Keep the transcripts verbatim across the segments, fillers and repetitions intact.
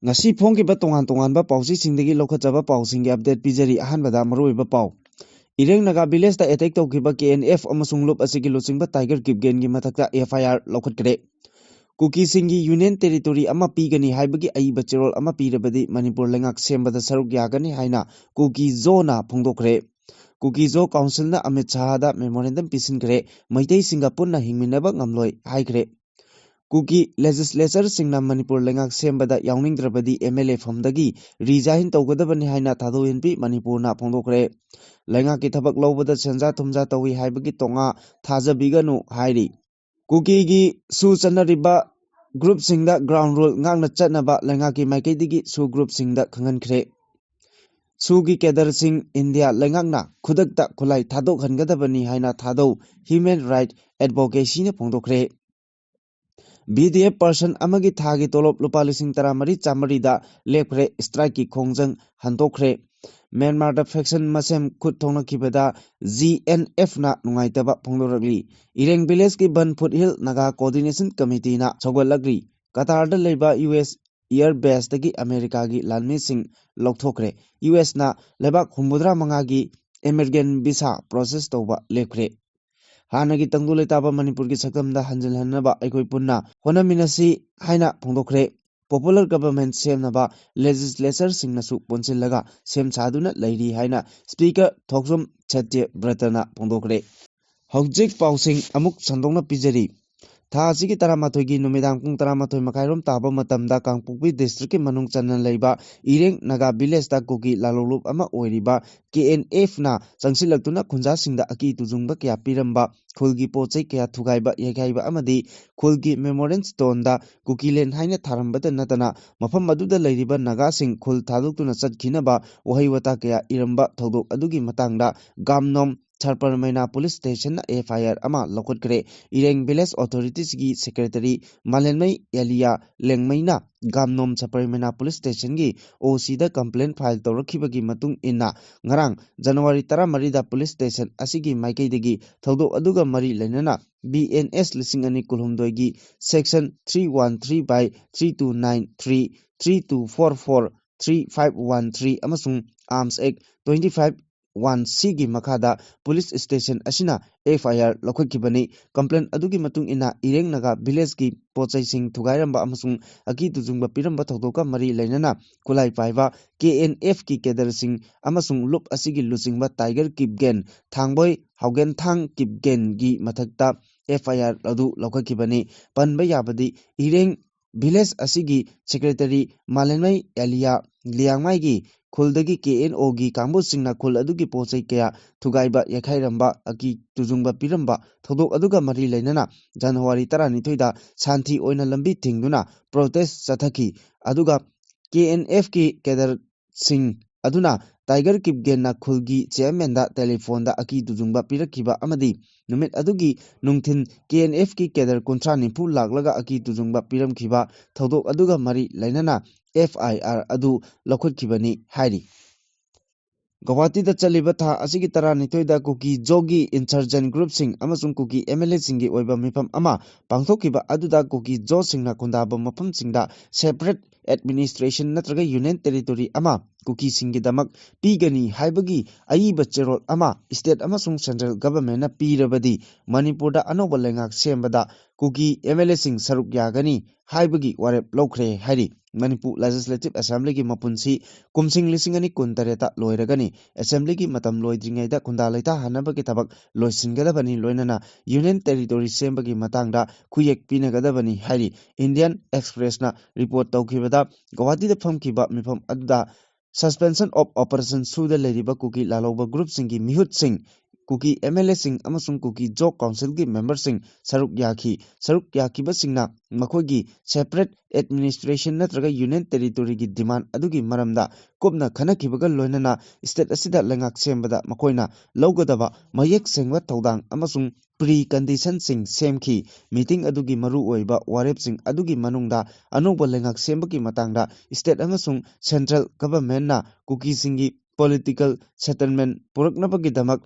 ꯉꯁꯤ ꯐꯣꯡꯈꯤꯕ ꯇꯣꯉꯥꯟ ꯇꯣꯉꯥꯟꯕ ꯄꯥꯎꯆꯦꯁꯤꯡꯗꯒꯤ ꯂꯧꯈꯠꯆꯕ ꯄꯥꯎꯁꯤꯡꯒꯤ ꯑꯞꯗꯦꯠ ꯄꯤꯖꯔꯤ꯫ ꯑꯍꯥꯟꯕꯗ ꯃꯔꯨꯑꯣꯏꯕ ꯄꯥꯎ꯫ ꯏꯔꯦꯡ ꯅꯥꯒꯥ ꯚꯤꯂꯦꯖꯇ ꯑꯦꯇꯦꯛ ꯇꯧꯈꯤꯕ ꯀꯦ ꯑꯦꯟ ꯑꯦꯐ ꯑꯃꯁꯨꯡ ꯂꯨꯞ ꯑꯁꯤꯒꯤ ꯂꯨꯆꯤꯡꯕ ꯇꯥꯏꯒꯔ ꯀꯤꯞꯒꯦꯟꯒꯤ ꯃꯊꯛꯇ ꯑꯦꯐ ꯑꯥꯏ ꯑꯥꯔ ꯂꯧꯈꯠꯈ꯭ꯔꯦ꯫ ꯀꯨꯀꯤꯁꯤꯡꯒꯤ ꯌꯨꯅꯤꯌꯟ ꯇꯦꯔꯤꯇꯣꯔꯤ ꯑꯃ ꯄꯤꯒꯅꯤ ꯍꯥꯏꯕꯒꯤ ꯑꯏꯕ ꯆꯦꯔꯣꯜ ꯑꯃ ꯄꯤꯔꯕꯗꯤ ꯃꯅꯤꯄꯨꯔ ꯂꯩꯉꯥꯛ ꯁꯦꯝꯕꯗ ꯁꯔꯨꯛ ꯌꯥꯒꯅꯤ ꯍꯥꯏꯅ ꯀꯨꯀꯤ ꯖꯣꯅ ꯐꯣꯡꯗꯣꯛꯈ꯭ꯔꯦ꯫ ꯀꯨꯀꯤ ꯖꯣ ꯀꯥꯎꯟꯁꯤꯜꯅ ꯑꯃꯤꯠ ꯁꯥꯍꯗ ꯃꯦꯃꯣꯔꯦꯟꯗꯝ ꯄꯤꯁꯤꯟꯈ꯭ꯔꯦ꯫ ꯃꯩꯇꯩꯁꯤꯡꯒ ꯄꯨꯟꯅ ꯍꯤꯡꯃꯤꯟꯅꯕ ꯉꯝꯂꯣꯏ ꯍꯥꯏꯈ꯭ꯔꯦ꯫ ꯀꯨꯀꯤ ꯂꯦꯖꯤꯁꯂꯦꯆꯔꯁꯤꯡꯅ ꯃꯅꯤꯄꯨꯔ ꯂꯩꯉꯥꯛ ꯁꯦꯝꯕꯗ ꯌꯥꯎꯅꯤꯡꯗ꯭ꯔꯕꯗꯤ ꯑꯦꯝ ꯑꯦꯜ ꯑꯦ ꯐꯝꯗꯒꯤ ꯔꯤꯖꯥꯏꯟ ꯇꯧꯒꯗꯕꯅꯤ ꯍꯥꯏꯅ ꯊꯥꯗꯣꯛ ꯍꯦꯟꯄꯤ ꯃꯅꯤꯄꯨꯔꯅ ꯐꯣꯡꯗꯣꯛꯈ꯭ꯔꯦ꯫ ꯂꯩꯉꯥꯛꯀꯤ ꯊꯕꯛ ꯂꯧꯕꯗ ꯁꯦꯟꯖꯥ ꯊꯨꯝꯖꯥ ꯇꯧꯏ ꯍꯥꯏꯕꯒꯤ ꯇꯣꯉꯥ ꯊꯥꯖꯕꯤꯒꯅꯨ ꯍꯥꯏꯔꯤ꯫ ꯀꯨꯀꯤꯒꯤ ꯁꯨ ꯆꯠꯅꯔꯤꯕ ꯒ꯭ꯔꯨꯞꯁꯤꯡꯗ ꯒ꯭ꯔꯥꯎꯟ ꯔꯨꯜ ꯉꯥꯛꯅ ꯆꯠꯅꯕ ꯂꯩꯉꯥꯛꯀꯤ ꯃꯥꯏꯀꯩꯗꯒꯤ ꯁꯨ ꯒ꯭ꯔꯨꯞꯁꯤꯡꯗ ꯈꯪꯍꯟꯈ꯭ꯔꯦ꯫ ꯁꯨꯒꯤ ꯀꯦꯗꯔꯁꯤꯡ ꯏꯟꯗꯤꯌꯥ ꯂꯩꯉꯥꯛꯅ ꯈꯨꯗꯛꯇ ꯈꯨꯠꯂꯥꯏ ꯊꯥꯗꯣꯛꯍꯟꯒꯗꯕꯅꯤ ꯍꯥꯏꯅ ꯊꯥꯗꯧ ꯍ꯭ꯌꯨꯃꯦꯟ ꯔꯥꯏꯠ ꯑꯦꯗꯚꯣꯀꯦꯁꯤꯅ ꯐꯣꯡꯗꯣꯛꯈ꯭ꯔꯦ꯫ ꯚꯤ ꯗꯤ ꯑꯦꯐ ꯄꯥꯔꯁꯟ ꯑꯃꯒꯤ ꯊꯥꯒꯤ ꯇꯣꯂꯣꯞ ꯂꯨꯄꯥ ꯂꯤꯁꯤꯡ ꯇꯔꯥꯃꯔꯤ ꯆꯥꯃꯔꯤꯗ ꯂꯦꯞꯈ꯭ꯔꯦ꯫ ꯁ꯭ꯇ꯭ꯔꯥꯏꯛꯀꯤ ꯈꯣꯡꯖꯪ ꯍꯟꯗꯣꯛꯈ꯭ꯔꯦ꯫ ꯃ꯭ꯌꯥꯟꯃꯥꯔꯗ ꯐꯦꯛꯁꯟ ꯃꯁꯦꯝ ꯈꯨꯠ ꯊꯣꯛꯅꯈꯤꯕꯗ ꯖꯤ ꯑꯦꯟ ꯑꯦꯐꯅ ꯅꯨꯡꯉꯥꯏꯇꯕ ꯐꯣꯡꯗꯣꯔꯛꯂꯤ꯫ ꯏꯔꯦꯡ ꯚꯤꯂꯦꯖꯀꯤ ꯕꯟ ꯐꯨꯠ ꯍꯤꯜ ꯅꯥꯒꯥ ꯀꯣꯑꯣꯔꯗꯤꯅꯦꯁꯟ ꯀꯃꯤꯇꯤꯅ ꯁꯧꯒꯠꯂꯛꯂꯤ꯫ ꯀꯇꯥꯔꯗ ꯂꯩꯕ ꯌꯨ ꯑꯦꯁ ꯏꯌꯔ ꯕꯦꯁꯇꯒꯤ ꯑꯃꯦꯔꯤꯀꯥꯒꯤ ꯂꯥꯟꯃꯤꯁꯤꯡ ꯂꯧꯊꯣꯛꯈ꯭ꯔꯦ꯫ ꯌꯨ ꯑꯦꯁꯅ ꯂꯩꯕꯥꯛ ꯍꯨꯝꯐꯨꯇꯔꯥ ꯃꯉꯥꯒꯤ ꯏꯃꯤꯒ꯭ꯔꯦꯟ ꯚꯤꯁꯥ ꯄ꯭ꯔꯣꯁꯦꯁ ꯇꯧꯕ ꯂꯦꯞꯈ꯭ꯔꯦ꯫ ꯍꯥꯟꯅꯒꯤ ꯇꯪꯗꯨ ꯂꯩꯇꯥꯕ ꯃꯅꯤꯄꯨꯔꯒꯤ ꯁꯛꯇꯝꯗ ꯍꯟꯖꯤꯜꯍꯟꯅꯕ ꯑꯩꯈꯣꯏ ꯄꯨꯟꯅ ꯍꯣꯠꯅꯃꯤꯟꯅꯁꯤ ꯍꯥꯏꯅ ꯐꯣꯡꯗꯣꯛꯈ꯭ꯔꯦ꯫ ꯄꯣꯄꯨꯂꯔ ꯒꯚꯔꯟꯃꯦꯟꯠ ꯁꯦꯝꯅꯕ ꯂꯦꯖꯤꯁꯂꯦꯆꯔꯁꯤꯡꯅꯁꯨ ꯄꯨꯟꯁꯤꯜꯂꯒ ꯁꯦꯝ ꯁꯥꯗꯨꯅ ꯂꯩꯔꯤ ꯍꯥꯏꯅ ꯁ꯭ꯄꯤꯀꯔ ꯊꯣꯛꯆꯣꯝ ꯁꯇ꯭ꯌꯕ꯭ꯔꯇꯅ ꯐꯣꯡꯗꯣꯛꯈ꯭ꯔꯦ꯫ ꯍꯧꯖꯤꯛ ꯄꯥꯎꯁꯤꯡ ꯑꯃꯨꯛ ꯁꯟꯗꯣꯛꯅ ꯄꯤꯖꯔꯤ꯫ ꯊꯥ ꯑꯁꯤꯒꯤ ꯇꯔꯥꯃꯥꯊꯣꯏꯒꯤ ꯅꯨꯃꯤꯗꯥꯡ ꯄꯨꯡ ꯇꯔꯥꯃꯥꯊꯣꯏ ꯃꯈꯥꯏꯔꯣꯝ ꯇꯥꯕ ꯃꯇꯝꯗ ꯀꯥꯡꯄꯣꯛꯄꯤ ꯗꯤꯁꯇ꯭ꯔꯤꯛꯀꯤ ꯃꯅꯨꯡ ꯆꯟꯅ ꯂꯩꯕ ꯏꯔꯦꯡ ꯅꯥꯒꯥ ꯚꯤꯂꯦꯖꯇ ꯀꯨꯀꯤ ꯂꯥꯂꯣꯡꯂꯨꯞ ꯑꯃ ꯑꯣꯏꯔꯤꯕ ꯀꯦ ꯑꯦꯟ ꯑꯦꯐꯅ ꯆꯪꯁꯤꯜꯂꯛꯇꯨꯅ ꯈꯨꯟꯖꯥꯁꯤꯡꯗ ꯑꯀꯤ ꯇꯨꯖꯨꯡꯕ ꯀꯌꯥ ꯄꯤꯔꯝꯕ, ꯈꯨꯜꯒꯤ ꯄꯣꯠ ꯆꯩ ꯀꯌꯥ ꯊꯨꯒꯥꯏꯕ ꯌꯩꯈꯥꯏꯕ ꯑꯃꯗꯤ ꯈꯨꯜꯒꯤ ꯃꯦꯃꯣꯔꯤꯌꯦꯜ ꯁ꯭ꯇꯣꯟꯗ ꯀꯨꯀꯤꯂꯦꯟ ꯍꯥꯏꯅ ꯊꯥꯔꯝꯕꯇ ꯅꯠꯇꯅ ꯃꯐꯝ ꯑꯗꯨꯗ ꯂꯩꯔꯤꯕ ꯅꯥꯒꯥꯁꯤꯡ ꯈꯨꯜ ꯊꯥꯗꯣꯛꯇꯨꯅ ꯆꯠꯈꯤꯅꯕ ꯋꯥꯍꯩ ꯋꯥꯇꯥ ꯀꯌꯥ ꯏꯔꯝꯕ ꯊꯧꯗꯣꯛ ꯑꯗꯨꯒꯤ ꯃꯇꯥꯡꯗ ꯒꯥꯝꯅꯣꯝ ꯁꯔꯄꯔꯃꯩꯅꯥ ꯄꯨꯂꯤꯁ ꯁ꯭ꯇꯦꯁꯟꯅ ꯑꯦꯐ ꯑꯥꯏ ꯑꯥꯔ ꯑꯃ ꯂꯧꯈꯠꯈ꯭ꯔꯦ꯫ ꯏꯔꯦꯡ ꯚꯤꯂꯦꯖ ꯑꯣꯊꯣꯔꯤꯇꯤꯁꯀꯤ ꯁꯦꯀ꯭ꯔꯦꯇꯔꯤ ꯃꯥꯂꯦꯟꯃꯩ ꯑꯦꯂꯤꯌꯥ ꯂꯦꯡꯃꯩꯅ ꯒꯥꯝꯅꯣꯝ ꯁꯔꯄꯔꯃꯩꯅꯥ ꯄꯨꯂꯤꯁ ꯁ꯭ꯇꯦꯁꯟꯒꯤ ꯑꯣ ꯁꯤꯗ ꯀꯝꯄ꯭ꯂꯦꯟ ꯐꯥꯏꯜ ꯇꯧꯔꯛꯈꯤꯕꯒꯤ ꯃꯇꯨꯡ ꯏꯟꯅ ꯉꯔꯥꯡ ꯖꯅꯋꯥꯔꯤ ꯇꯔꯥꯃꯔꯤꯗ ꯄꯨꯂꯤꯁ ꯁ꯭ꯇꯦꯁꯟ ꯑꯁꯤꯒꯤ ꯃꯥꯏꯀꯩꯗꯒꯤ ꯊꯧꯗꯣꯛ ꯑꯗꯨꯒ ꯃꯔꯤ ꯂꯩꯅꯅ ꯕꯤ ꯑꯦꯟ ꯑꯦꯁ ꯂꯤꯁꯤꯡ ꯑꯅꯤ ꯀꯨꯟꯍꯨꯝꯗꯣꯏꯒꯤ section three one three by three two nine three, three two four four, three five one three ꯑꯃꯁꯨꯡ Arms Act twenty five one Cꯒꯤ ꯃꯈꯥꯗ ꯄꯨꯂꯤꯁ ꯁ꯭ꯇꯦꯁꯟ ꯑꯁꯤꯅ ꯑꯦꯐ ꯑꯥꯏ ꯑꯥꯔ ꯂꯧꯈꯠꯈꯤꯕꯅꯤ꯫ ꯀꯝꯄ꯭ꯂꯦꯟ ꯑꯗꯨꯒꯤ ꯃꯇꯨꯡ ꯏꯟꯅ ꯏꯔꯦꯡ ꯅꯥꯒꯥ ꯚꯤꯂꯦꯖꯀꯤ ꯄꯣꯠ ꯆꯩꯁꯤꯡ ꯊꯨꯒꯥꯏꯔꯝꯕ ꯑꯃꯁꯨꯡ ꯑꯀꯤ ꯇꯨꯖꯨꯡꯕ ꯄꯤꯔꯝꯕ ꯊꯧꯗꯣꯛꯀ ꯃꯔꯤ ꯂꯩꯅꯅ ꯈꯨꯠꯂꯥꯏ ꯄꯥꯏꯕ ꯀꯦ ꯑꯦꯟ ꯑꯦꯐꯀꯤ ꯀꯦꯗꯔꯁꯤꯡ ꯑꯃꯁꯨꯡ ꯂꯨꯞ ꯑꯁꯤꯒꯤ ꯂꯨꯆꯤꯡꯕ ꯇꯥꯏꯒꯔ ꯀꯤꯞꯒꯦꯟ, ꯊꯥꯡꯕꯣꯏ ꯍꯥꯎꯒꯦꯟꯊꯥꯡ ꯀꯤꯞꯒꯦꯟꯒꯤ ꯃꯊꯛꯇ ꯑꯦꯐ ꯑꯥꯏ ꯑꯥꯔ ꯑꯗꯨ ꯂꯧꯈꯠꯈꯤꯕꯅꯤ꯫ ꯄꯟꯕ ꯌꯥꯕꯗꯤ ꯏꯔꯦꯡ ꯚꯤꯂꯦꯖ ꯑꯁꯤꯒꯤ ꯁꯦꯀ꯭ꯔꯦꯇꯔꯤ ꯃꯥꯂꯦꯝꯃꯩ ꯑꯦꯂꯤꯌꯥ ꯂꯤꯌꯥꯡꯃꯥꯏꯒꯤ ꯈꯨꯜꯗꯒꯤ ꯀꯦ ꯑꯦꯟ ꯑꯣꯒꯤ ꯀꯥꯡꯕꯨꯁꯤꯡꯅ ꯈꯨꯜ ꯑꯗꯨꯒꯤ ꯄꯣꯠ ꯆꯩ ꯀꯌꯥ ꯊꯨꯒꯥꯏꯕ, ꯌꯩꯈꯥꯏꯔꯝꯕ, ꯑꯀꯤ ꯇꯨꯖꯨꯡꯕ ꯄꯤꯔꯝꯕ ꯊꯧꯗꯣꯛ ꯑꯗꯨꯒ ꯃꯔꯤ ꯂꯩꯅꯅ ꯖꯅꯋꯥꯔꯤ ꯇꯔꯥꯅꯤꯊꯣꯏꯗ ꯁꯥꯟꯇꯤ ꯑꯣꯏꯅ ꯂꯝꯕꯤ ꯊꯤꯡꯗꯨꯅ ꯄ꯭ꯔꯣꯇꯦꯁ ꯆꯠꯊꯈꯤ꯫ ꯑꯗꯨꯒ ꯀꯦ ꯑꯦꯟ ꯑꯦꯐꯀꯤ ꯀꯦꯗꯔꯁꯤꯡ ꯑꯗꯨꯅ ꯇꯥꯏꯒꯔ ꯀꯤꯞꯒꯦꯟꯅ ꯈꯨꯜꯒꯤ ꯆꯤꯌꯔꯃꯦꯟꯗ ꯇꯦꯂꯤꯐꯣꯟꯗ ꯑꯀꯤ ꯇꯨꯖꯨꯡꯕ ꯄꯤꯔꯛꯈꯤꯕ ꯑꯃꯗꯤ ꯅꯨꯃꯤꯠ ꯑꯗꯨꯒꯤ ꯅꯨꯡꯊꯤꯟ ꯀꯦ ꯑꯦꯟ ꯑꯦꯐꯀꯤ ꯀꯦꯗꯔ ꯀꯨꯟꯊ꯭ꯔꯥ ꯅꯤꯐꯨ ꯂꯥꯛꯂꯒ ꯑꯀꯤ ꯇꯨꯖꯨꯡꯕ ꯄꯤꯔꯝꯈꯤꯕ ꯊꯧꯗꯣꯛ ꯑꯗꯨꯒ ꯃꯔꯤ ꯂꯩꯅꯅ ꯑꯦꯐ ꯑꯥꯏ ꯑꯥꯔ ꯑꯗꯨ ꯂꯧꯈꯠꯈꯤꯕꯅꯤ ꯍꯥꯏꯔꯤ꯫ ꯒꯧꯍꯥꯇꯤꯗ ꯆꯠꯂꯤꯕ ꯊꯥ ꯑꯁꯤꯒꯤ ꯇꯔꯥꯅꯤꯊꯣꯏꯗ ꯀꯨꯀꯤ ꯖꯣꯒꯤ ꯏꯟꯁꯔꯖꯦꯟ ꯒ꯭ꯔꯨꯞꯁꯤꯡ ꯑꯃꯁꯨꯡ ꯀꯨꯀꯤ ꯑꯦꯝ ꯑꯦꯜ ꯑꯦꯁꯤꯡꯒꯤ ꯑꯣꯏꯕ ꯃꯤꯐꯝ ꯑꯃ ꯄꯥꯡꯊꯣꯛꯈꯤꯕ ꯑꯗꯨꯗ ꯀꯨꯀꯤ ꯖꯣꯁꯤꯡꯅ ꯈꯨꯟꯗꯥꯕ ꯃꯐꯝꯁꯤꯡꯗ ꯁꯦꯄꯔꯦꯠ ꯑꯦꯗꯃꯤꯅꯤꯁꯇ꯭ꯔꯦꯁꯟ ꯅꯠꯇ꯭ꯔꯒ ꯌꯨꯅꯤꯌꯟ ꯇꯦꯔꯤꯇꯣꯔꯤ ꯑꯃ ꯀꯨꯀꯤꯁꯤꯡꯒꯤꯗꯃꯛ ꯄꯤꯒꯅꯤ ꯍꯥꯏꯕꯒꯤ ꯑꯏꯕ ꯆꯦꯔꯣꯜ ꯑꯃ ꯁ꯭ꯇꯦꯠ ꯑꯃꯁꯨꯡ ꯁꯦꯟꯇ꯭ꯔꯦꯜ ꯒꯚꯔꯟꯃꯦꯟꯠꯅ ꯄꯤꯔꯕꯗꯤ ꯃꯅꯤꯄꯨꯔꯗ ꯑꯅꯧꯕ ꯂꯩꯉꯥꯛ ꯁꯦꯝꯕꯗ ꯀꯨꯀꯤ ꯑꯦꯝ ꯑꯦꯜ ꯑꯦꯁꯤꯡ ꯁꯔꯨꯛ ꯌꯥꯒꯅꯤ ꯍꯥꯏꯕꯒꯤ ꯋꯥꯔꯦꯞ ꯂꯧꯈ꯭ꯔꯦ ꯍꯥꯏꯔꯤ꯫ ꯃꯅꯤꯄꯨꯔ ꯂꯦꯖꯤꯁꯂꯦꯇꯤꯚ ꯑꯦꯁꯦꯝꯕ꯭ꯂꯤꯒꯤ ꯃꯄꯨꯟꯁꯤ ꯀꯨꯝꯁꯤꯡ ꯂꯤꯁꯤꯡ ꯑꯅꯤ ꯀꯨꯟꯇꯔꯦꯠꯇ ꯂꯣꯏꯔꯒꯅꯤ꯫ ꯑꯦꯁꯦꯝꯕ꯭ꯂꯤꯒꯤ ꯃꯇꯝ ꯂꯣꯏꯗ꯭ꯔꯤꯉꯩꯗ ꯈꯨꯟꯗꯥ ꯂꯩꯇꯥꯍꯟꯅꯕꯒꯤ ꯊꯕꯛ ꯂꯣꯏꯁꯤꯟꯒꯗꯕꯅꯤ, ꯂꯣꯏꯅꯅ ꯌꯨꯅꯤꯌꯟ ꯇꯦꯔꯤꯇꯣꯔꯤ ꯁꯦꯝꯕꯒꯤ ꯃꯇꯥꯡꯗ ꯈꯨꯌꯦꯛ ꯄꯤꯅꯒꯗꯕꯅꯤ ꯍꯥꯏꯔꯤ꯫ ꯏꯟꯗꯤꯌꯟ ꯑꯦꯛꯁꯄ꯭ꯔꯦꯁꯅ ꯔꯤꯄꯣꯔꯠ ꯇꯧꯈꯤꯕꯗ ꯒꯧꯍꯥꯇꯤꯗ ꯐꯝꯈꯤꯕ ꯃꯤꯐꯝ ꯑꯗꯨꯗ Suspension of Operation ꯁꯨꯗ ꯂꯩꯔꯤꯕ ꯀꯨꯀꯤ ꯂꯥꯜꯍꯧꯕ ꯒ꯭ꯔꯨꯞꯁꯤꯡꯒꯤ ꯃꯤꯍꯨꯠꯁꯤꯡ ꯀꯨꯀꯤ ꯑꯦꯝ ꯑꯦꯜ ꯑꯦꯁꯤꯡ ꯑꯃꯁꯨꯡ ꯀꯨꯀꯤ ꯖꯣ ꯀꯥꯎꯟꯁꯤꯜꯒꯤ ꯃꯦꯝꯕꯔꯁꯤꯡ ꯁꯔꯨꯛ ꯌꯥꯈꯤ꯫ ꯁꯔꯨꯛ ꯌꯥꯈꯤꯕꯁꯤꯡꯅ ꯃꯈꯣꯏꯒꯤ separate administration ꯅꯠꯇ꯭ꯔꯒ union territoryꯒꯤ demand ꯑꯗꯨꯒꯤ ꯃꯔꯝꯗ ꯀꯨꯞꯅ ꯈꯟꯅꯈꯤꯕꯒ ꯂꯣꯏꯅꯅ state ꯑꯁꯤꯗ ꯂꯩꯉꯥꯛ ꯁꯦꯝꯕꯗ ꯃꯈꯣꯏꯅ ꯂꯧꯒꯗꯕ ꯃꯌꯦꯛ ꯁꯦꯡꯕ ꯊꯧꯗꯥꯡ ꯑꯃꯁꯨꯡ preconditionꯁꯤꯡ ꯁꯦꯝꯈꯤ꯫ Meeting ꯑꯗꯨꯒꯤ ꯃꯔꯨꯑꯣꯏꯕ ꯋꯥꯔꯦꯞꯁꯤꯡ ꯑꯗꯨꯒꯤ ꯃꯅꯨꯡꯗ ꯑꯅꯧꯕ ꯂꯩꯉꯥꯛ ꯁꯦꯝꯕꯒꯤ ꯃꯇꯥꯡꯗ state ꯑꯃꯁꯨꯡ central governmentꯅ ꯀꯨꯀꯤꯁꯤꯡꯒꯤ political settlement ꯄꯨꯔꯛꯅꯕꯒꯤꯗꯃꯛ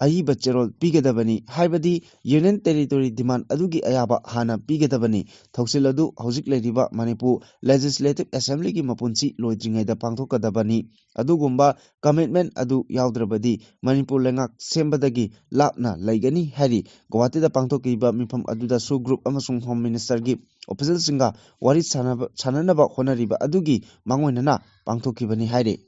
ꯑꯏꯕ ꯆꯦꯔꯣꯜ ꯄꯤꯒꯗꯕꯅꯤ, ꯍꯥꯏꯕꯗꯤ union territory demand ꯑꯗꯨꯒꯤ ꯑꯌꯥꯕ ꯍꯥꯟꯅ ꯄꯤꯒꯗꯕꯅꯤ꯫ ꯊꯧꯁꯤꯜ ꯑꯗꯨ ꯍꯧꯖꯤꯛ ꯂꯩꯔꯤꯕ ꯃꯅꯤꯄꯨꯔ Legislative Assemblyꯒꯤ ꯃꯄꯨꯟꯁꯤ ꯂꯣꯏꯗ꯭ꯔꯤꯉꯩꯗ ꯄꯥꯡꯊꯣꯛꯀꯗꯕꯅꯤ꯫ ꯑꯗꯨꯒꯨꯝꯕ commitment ꯑꯗꯨ ꯌꯥꯎꯗ꯭ꯔꯕꯗꯤ ꯃꯅꯤꯄꯨꯔ ꯂꯩꯉꯥꯛ ꯁꯦꯝꯕꯗꯒꯤ ꯂꯥꯞꯅ ꯂꯩꯒꯅꯤ ꯍꯥꯏꯔꯤ꯫ ꯒꯨꯋꯥꯍꯥꯇꯤꯗ ꯄꯥꯡꯊꯣꯛꯈꯤꯕ ꯃꯤꯐꯝ ꯑꯗꯨꯗ SoO group ꯑꯃꯁꯨꯡ Home Ministerꯒꯤ officialꯁꯤꯡꯒ ꯋꯥꯔꯤ ꯁꯥꯟꯅꯕ, ꯁꯥꯟꯅꯅꯕ ꯍꯣꯠꯅꯔꯤꯕ ꯑꯗꯨꯒꯤ ꯃꯥꯡꯑꯣꯏꯅꯅ ꯄꯥꯡꯊꯣꯛꯈꯤꯕꯅꯤ ꯍꯥꯏꯔꯤ꯫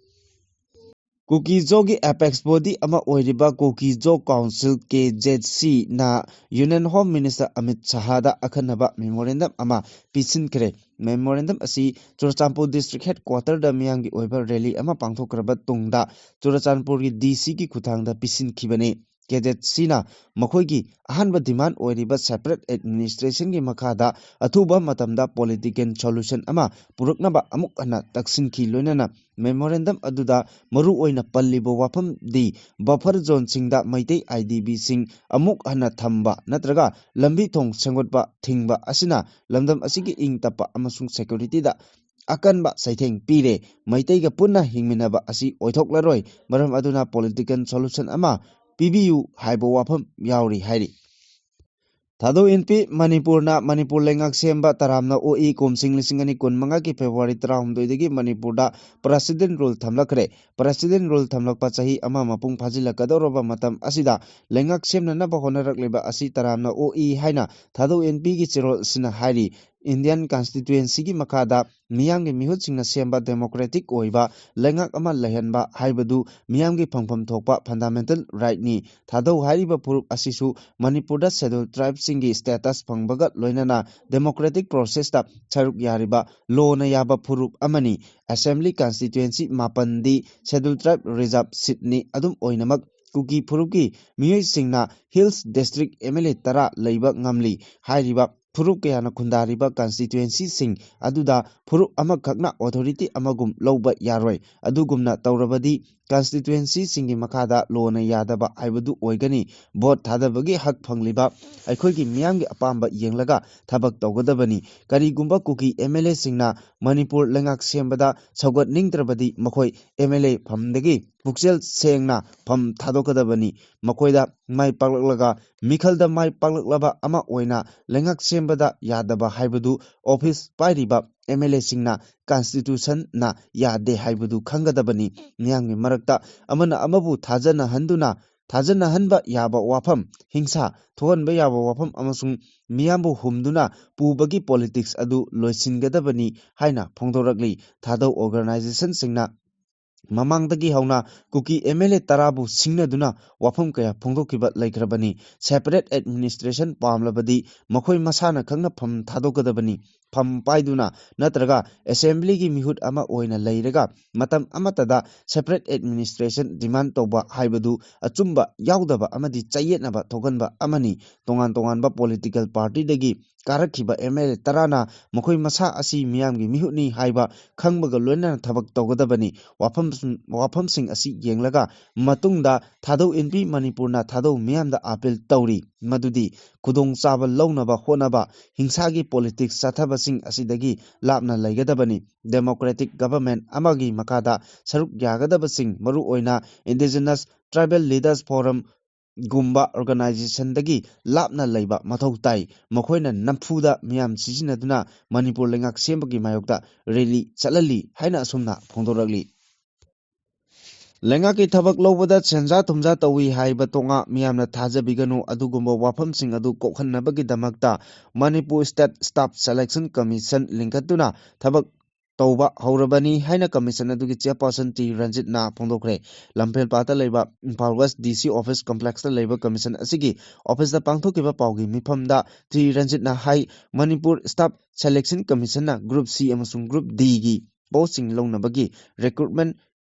ꯀꯨꯀꯤ ꯖꯣꯒꯤ apex body ꯑꯃ ꯑꯣꯏꯔꯤꯕ ꯀꯨꯀꯤ ꯖꯣ ꯀꯥꯎꯟꯁꯤꯜ, KZCꯅ Union Home Minister ꯑꯃꯤꯠ ꯁꯍꯥꯗ ꯑꯈꯟꯅꯕ memorandum ꯑꯃ ꯄꯤꯁꯤꯟꯈ꯭ꯔꯦ꯫ Memorandum ꯑꯁꯤ ꯆꯨꯔꯆꯥꯟꯄꯨꯔ district headquarterꯗ ꯃꯤꯌꯥꯝꯒꯤ ꯑꯣꯏꯕ rally ꯑꯃ ꯄꯥꯡꯊꯣꯛꯈ꯭ꯔꯕ ꯇꯨꯡꯗ ꯆꯨꯔꯆꯥꯟꯄꯨꯔꯒꯤ DCꯒꯤ ꯈꯨꯠꯊꯥꯡꯗ ꯄꯤꯁꯤꯟꯈꯤꯕꯅꯤ꯫ KZCꯅ ꯃꯈꯣꯏꯒꯤ ꯑꯍꯥꯟꯕ demand ꯑꯣꯏꯔꯤꯕ separate administrationꯒꯤ ꯃꯈꯥꯗ ꯑꯊꯨꯕ ꯃꯇꯝꯗ political solution ꯑꯃ ꯄꯨꯔꯛꯅꯕ ꯑꯃꯨꯛ ꯍꯟꯅ ꯇꯛꯁꯤꯟꯈꯤ꯫ ꯂꯣꯏꯅꯅ memorandum ꯑꯗꯨꯗ ꯃꯔꯨꯑꯣꯏꯅ ꯄꯜꯂꯤꯕ ꯋꯥꯐꯝꯗꯤ buffer zoneꯁꯤꯡꯗ ꯃꯩꯇꯩ IDPꯁꯤꯡ ꯑꯃꯨꯛ ꯍꯟꯅ ꯊꯝꯕ ꯅꯠꯇ꯭ꯔꯒ ꯂꯝꯕꯤ ꯊꯣꯡ ꯁꯦꯝꯒꯠꯄ ꯊꯤꯡꯕ ꯑꯁꯤꯅ ꯂꯝꯗꯝ ꯑꯁꯤꯒꯤ ꯏꯪ ꯇꯞꯄ ꯑꯃꯁꯨꯡ securityꯗ ꯑꯀꯟꯕ ꯆꯩꯊꯦꯡ ꯄꯤꯔꯦ꯫ ꯃꯩꯇꯩꯒ ꯄꯨꯟꯅ ꯍꯤꯡꯃꯤꯟꯅꯕ ꯑꯁꯤ ꯑꯣꯏꯊꯣꯛꯂꯔꯣꯏ꯫ ꯃꯔꯝ ꯑꯗꯨꯅ political solution ꯑꯃ ꯄꯤꯕꯤꯌꯨ ꯍꯥꯏꯕ ꯋꯥꯐꯝ ꯌꯥꯎꯔꯤ ꯍꯥꯏꯔꯤ꯫ ꯊꯥꯗꯧ ꯏꯟꯄꯤ, ꯃꯅꯤꯄꯨꯔꯅ ꯃꯅꯤꯄꯨꯔ ꯂꯩꯉꯥꯛ ꯁꯦꯝꯕ ꯇꯔꯥꯝꯅ ꯑꯣꯛꯏ꯫ ꯀꯨꯝꯁꯤꯡ ꯂꯤꯁꯤꯡ ꯑꯅꯤ ꯀꯨꯟꯃꯉꯥꯒꯤ February ꯇꯔꯥꯍꯨꯝꯗꯣꯏꯗꯒꯤ ꯃꯅꯤꯄꯨꯔꯗ President Rule ꯊꯝꯂꯛꯈ꯭ꯔꯦ꯫ President Rule ꯊꯝꯂꯛꯄ ꯆꯍꯤ ꯑꯃ ꯃꯄꯨꯡ ꯐꯥꯖꯤꯜꯂꯛꯀꯗꯧꯔꯕ ꯃꯇꯝ ꯑꯁꯤꯗ ꯂꯩꯉꯥꯛ ꯁꯦꯝꯅꯅꯕ ꯍꯣꯠꯅꯔꯛꯂꯤꯕ ꯑꯁꯤ ꯇꯔꯥꯝꯅ ꯑꯣꯛꯏ ꯍꯥꯏꯅ ꯊꯥꯗꯧ ꯏꯟꯄꯤꯒꯤ ꯆꯦꯔꯣꯜ ꯑꯁꯤꯅ ꯍꯥꯏꯔꯤ꯫ Indian Constituencyꯒꯤ ꯃꯈꯥꯗ ꯃꯤꯌꯥꯝꯒꯤ ꯃꯤꯍꯨꯠꯁꯤꯡꯅ ꯁꯦꯝꯕ democratic ꯑꯣꯏꯕ ꯂꯩꯉꯥꯛ ꯑꯃ ꯂꯩꯍꯟꯕ ꯍꯥꯏꯕꯗꯨ ꯃꯤꯌꯥꯝꯒꯤ ꯐꯪꯐꯝ ꯊꯣꯛꯄ fundamental rightꯅꯤ꯫ ꯊꯥꯗꯧ ꯍꯥꯏꯔꯤꯕ ꯐꯨꯔꯨꯞ ꯑꯁꯤꯁꯨ ꯃꯅꯤꯄꯨꯔꯗ Scheduled Tribeꯁꯤꯡꯒꯤ status ꯐꯪꯕꯒ ꯂꯣꯏꯅꯅ democratic processꯇ ꯁꯔꯨꯛ ꯌꯥꯔꯤꯕ ꯂꯣꯅ ꯌꯥꯕ ꯐꯨꯔꯨꯞ ꯑꯃꯅꯤ꯫ Assembly constituency ꯃꯥꯄꯟꯗꯤ Scheduled Tribe reserve seatꯅꯤ꯫ ꯑꯗꯨꯝ ꯑꯣꯏꯅꯃꯛ, ꯀꯨꯀꯤ ꯐꯨꯔꯨꯞꯀꯤ ꯃꯤꯑꯣꯏꯁꯤꯡꯅ Hills District M L A ꯇꯔꯥ ꯂꯩꯕ ꯉꯝꯂꯤ꯫ ꯍꯥꯏꯔꯤꯕ ꯐꯨꯔꯨꯞ ꯀꯌꯥꯅ ꯈꯨꯟꯗꯥꯔꯤꯕ constituencyꯁꯤꯡ ꯑꯗꯨꯗ ꯐꯨꯔꯨꯞ ꯑꯃꯈꯛꯅ authority ꯑꯃꯒꯨꯝ ꯂꯧꯕ ꯌꯥꯔꯣꯏ꯫ ꯑꯗꯨꯒꯨꯝꯅ ꯇꯧꯔꯕꯗꯤ constituencyꯁꯤꯡꯒꯤ ꯃꯈꯥꯗ ꯂꯣꯅ ꯌꯥꯗꯕ ꯍꯥꯏꯕꯗꯨ ꯑꯣꯏꯒꯅꯤ꯫ ꯚꯣꯠ ꯊꯥꯗꯕꯒꯤ ꯍꯛ ꯐꯪꯂꯤꯕ ꯑꯩꯈꯣꯏꯒꯤ ꯃꯤꯌꯥꯝꯒꯤ ꯑꯄꯥꯝꯕ ꯌꯦꯡꯂꯒ ꯊꯕꯛ ꯇꯧꯒꯗꯕꯅꯤ꯫ ꯀꯔꯤꯒꯨꯝꯕ ꯀꯨꯀꯤ M L Aꯁꯤꯡꯅ ꯃꯅꯤꯄꯨꯔ ꯂꯩꯉꯥꯛ ꯁꯦꯝꯕꯗ ꯁꯧꯒꯠꯅꯤꯡꯗ꯭ꯔꯕꯗꯤ ꯃꯈꯣꯏ M L A ꯐꯝꯗꯒꯤ ꯄꯨꯛꯆꯦꯜ ꯁꯦꯡꯅ ꯐꯝ ꯊꯥꯗꯣꯛꯀꯗꯕꯅꯤ꯫ ꯃꯈꯣꯏꯗ ꯃꯥꯏ ꯄꯥꯛꯂꯛꯂꯒ ꯃꯤꯈꯜꯗ ꯃꯥꯏ ꯄꯥꯛꯂꯛꯂꯕ ꯑꯃ ꯑꯣꯏꯅ ꯂꯩꯉꯥꯛ ꯁꯦꯝꯕꯗ ꯌꯥꯗꯕ ꯍꯥꯏꯕꯗꯨ office ꯄꯥꯏꯔꯤꯕ M L Aꯁꯤꯡꯅ constitutionꯅ ꯌꯥꯗꯦ ꯍꯥꯏꯕꯗꯨ ꯈꯪꯒꯗꯕꯅꯤ꯫ ꯃꯤꯌꯥꯝꯒꯤ ꯃꯔꯛꯇ ꯑꯃꯅ ꯑꯃꯕꯨ ꯊꯥꯖꯅꯍꯟꯗꯨꯅ, ꯊꯥꯖꯅꯍꯟꯕ ꯌꯥꯕ ꯋꯥꯐꯝ, ꯍꯤꯡꯁꯥ ꯊꯣꯛꯍꯟꯕ ꯌꯥꯕ ꯋꯥꯐꯝ ꯑꯃꯁꯨꯡ ꯃꯤꯌꯥꯝꯕꯨ ꯍꯨꯝꯗꯨꯅ ꯄꯨꯕꯒꯤ politics ꯑꯗꯨ ꯂꯣꯏꯁꯤꯟꯒꯗꯕꯅꯤ ꯍꯥꯏꯅ ꯐꯣꯡꯗꯣꯔꯛꯂꯤ꯫ ꯊꯥꯗꯧ organizationꯁꯤꯡꯅ ꯃꯃꯥꯡꯗꯒꯤ ꯍꯧꯅ ꯀꯨꯀꯤ M L A ꯇꯔꯥꯕꯨ ꯁꯤꯡꯅꯗꯨꯅ ꯋꯥꯐꯝ ꯀꯌꯥ ꯐꯣꯡꯗꯣꯛꯈꯤꯕ ꯂꯩꯈ꯭ꯔꯕꯅꯤ꯫ Separate administration ꯄꯥꯝꯂꯕꯗꯤ ꯃꯈꯣꯏ ꯃꯁꯥꯅ ꯈꯪꯅ ꯐꯝ ꯊꯥꯗꯣꯛꯀꯗꯕꯅꯤ꯫ ꯐꯝ ꯄꯥꯏꯗꯨꯅ ꯅꯠꯇ꯭ꯔꯒ assemblyꯒꯤ ꯃꯤꯍꯨꯠ ꯑꯃ ꯑꯣꯏꯅ ꯂꯩꯔꯒ ꯃꯇꯝ ꯑꯃꯠꯇꯗ separate administration demand ꯇꯧꯕ ꯍꯥꯏꯕꯗꯨ ꯑꯆꯨꯝꯕ ꯌꯥꯎꯗꯕ ꯑꯃꯗꯤ ꯆꯌꯦꯠꯅꯕ ꯊꯣꯛꯍꯟꯕ ꯑꯃꯅꯤ꯫ ꯇꯣꯉꯥꯟ ꯇꯣꯉꯥꯟꯕ political partyꯗꯒꯤ ꯀꯥꯔꯛꯈꯤꯕ M L A ꯇꯔꯥꯅ ꯃꯈꯣꯏ ꯃꯁꯥ ꯑꯁꯤ ꯃꯤꯌꯥꯝꯒꯤ ꯃꯤꯍꯨꯠꯅꯤ ꯍꯥꯏꯕ ꯈꯪꯕꯒ ꯂꯣꯏꯅꯅ ꯊꯕꯛ ꯇꯧꯒꯗꯕꯅꯤ꯫ ꯋꯥꯐꯝ, ꯋꯥꯐꯝꯁꯤꯡ ꯑꯁꯤ ꯌꯦꯡꯂꯒ ꯃꯇꯨꯡꯗ ꯊꯥꯗꯧ ꯏꯟꯕꯤ ꯃꯅꯤꯄꯨꯔꯅ ꯊꯥꯗꯧ ꯃꯤꯌꯥꯝꯗ appeal ꯇꯧꯔꯤ ꯃꯗꯨꯗꯤ ꯈꯨꯗꯣꯡꯆꯥꯕ ꯂꯧꯅꯕ ꯍꯣꯠꯅꯕ, ꯍꯤꯡꯁꯥꯒꯤ politics ꯆꯠꯊꯕꯁꯤꯡ ꯑꯁꯤꯗꯒꯤ ꯂꯥꯞꯅ ꯂꯩꯒꯗꯕꯅꯤ꯫ Democratic government ꯑꯃꯒꯤ ꯃꯈꯥꯗ ꯁꯔꯨꯛ ꯌꯥꯒꯗꯕꯁꯤꯡ, ꯃꯔꯨꯑꯣꯏꯅ Indigenous Tribal Leaders Forum ꯒꯨꯝꯕ organizationꯗꯒꯤ ꯂꯥꯞꯅ ꯂꯩꯕ ꯃꯊꯧ ꯇꯥꯏ꯫ ꯃꯈꯣꯏꯅ ꯅꯝꯐꯨꯗ ꯃꯤꯌꯥꯝ ꯁꯤꯖꯤꯟꯅꯗꯨꯅ ꯃꯅꯤꯄꯨꯔ ꯂꯩꯉꯥꯛ ꯁꯦꯝꯕꯒꯤ ꯃꯥꯌꯣꯛꯇ rally ꯆꯠꯍꯜꯂꯤ ꯍꯥꯏꯅ ꯑꯁꯨꯝꯅ ꯐꯣꯡꯗꯣꯔꯛꯂꯤ꯫ ꯂꯩꯉꯥꯛꯀꯤ ꯊꯕꯛ ꯂꯧꯕꯗ ꯁꯦꯟꯖꯥ ꯊꯨꯝꯖꯥ ꯇꯧꯏ ꯍꯥꯏꯕ ꯇꯣꯉꯥ ꯃꯤꯌꯥꯝꯅ ꯊꯥꯖꯕꯤꯒꯅꯨ꯫ ꯑꯗꯨꯒꯨꯝꯕ ꯋꯥꯐꯝꯁꯤꯡ ꯑꯗꯨ ꯀꯣꯛꯍꯟꯅꯕꯒꯤꯗꯃꯛꯇ Manipur State Staff Selection Commission ꯂꯤꯡꯈꯠꯇꯨꯅ ꯊꯕꯛ ꯇꯧꯕ ꯍꯧꯔꯕꯅꯤ ꯍꯥꯏꯅ commission ꯑꯗꯨꯒꯤ chairperson ꯇꯤ ꯔꯟꯖꯤꯠꯅ ꯐꯣꯡꯗꯣꯛꯈ꯭ꯔꯦ꯫ ꯂꯝꯐꯦꯜꯄꯥꯠꯇ ꯂꯩꯕ Imphal West D C office complexꯇ ꯂꯩꯕ commission ꯑꯁꯤꯒꯤ officeꯇ ꯄꯥꯡꯊꯣꯛꯈꯤꯕ ꯄꯥꯎꯒꯤ ꯃꯤꯐꯝꯗ ꯇꯤ ꯔꯟꯖꯤꯠꯅ ꯍꯥꯏ, ꯃꯅꯤꯄꯨꯔ Staff Selection Commissionꯅ Group C ꯑꯃꯁꯨꯡ Group Dꯒꯤ postꯁꯤꯡ ꯂꯧꯅꯕꯒꯤ recruitment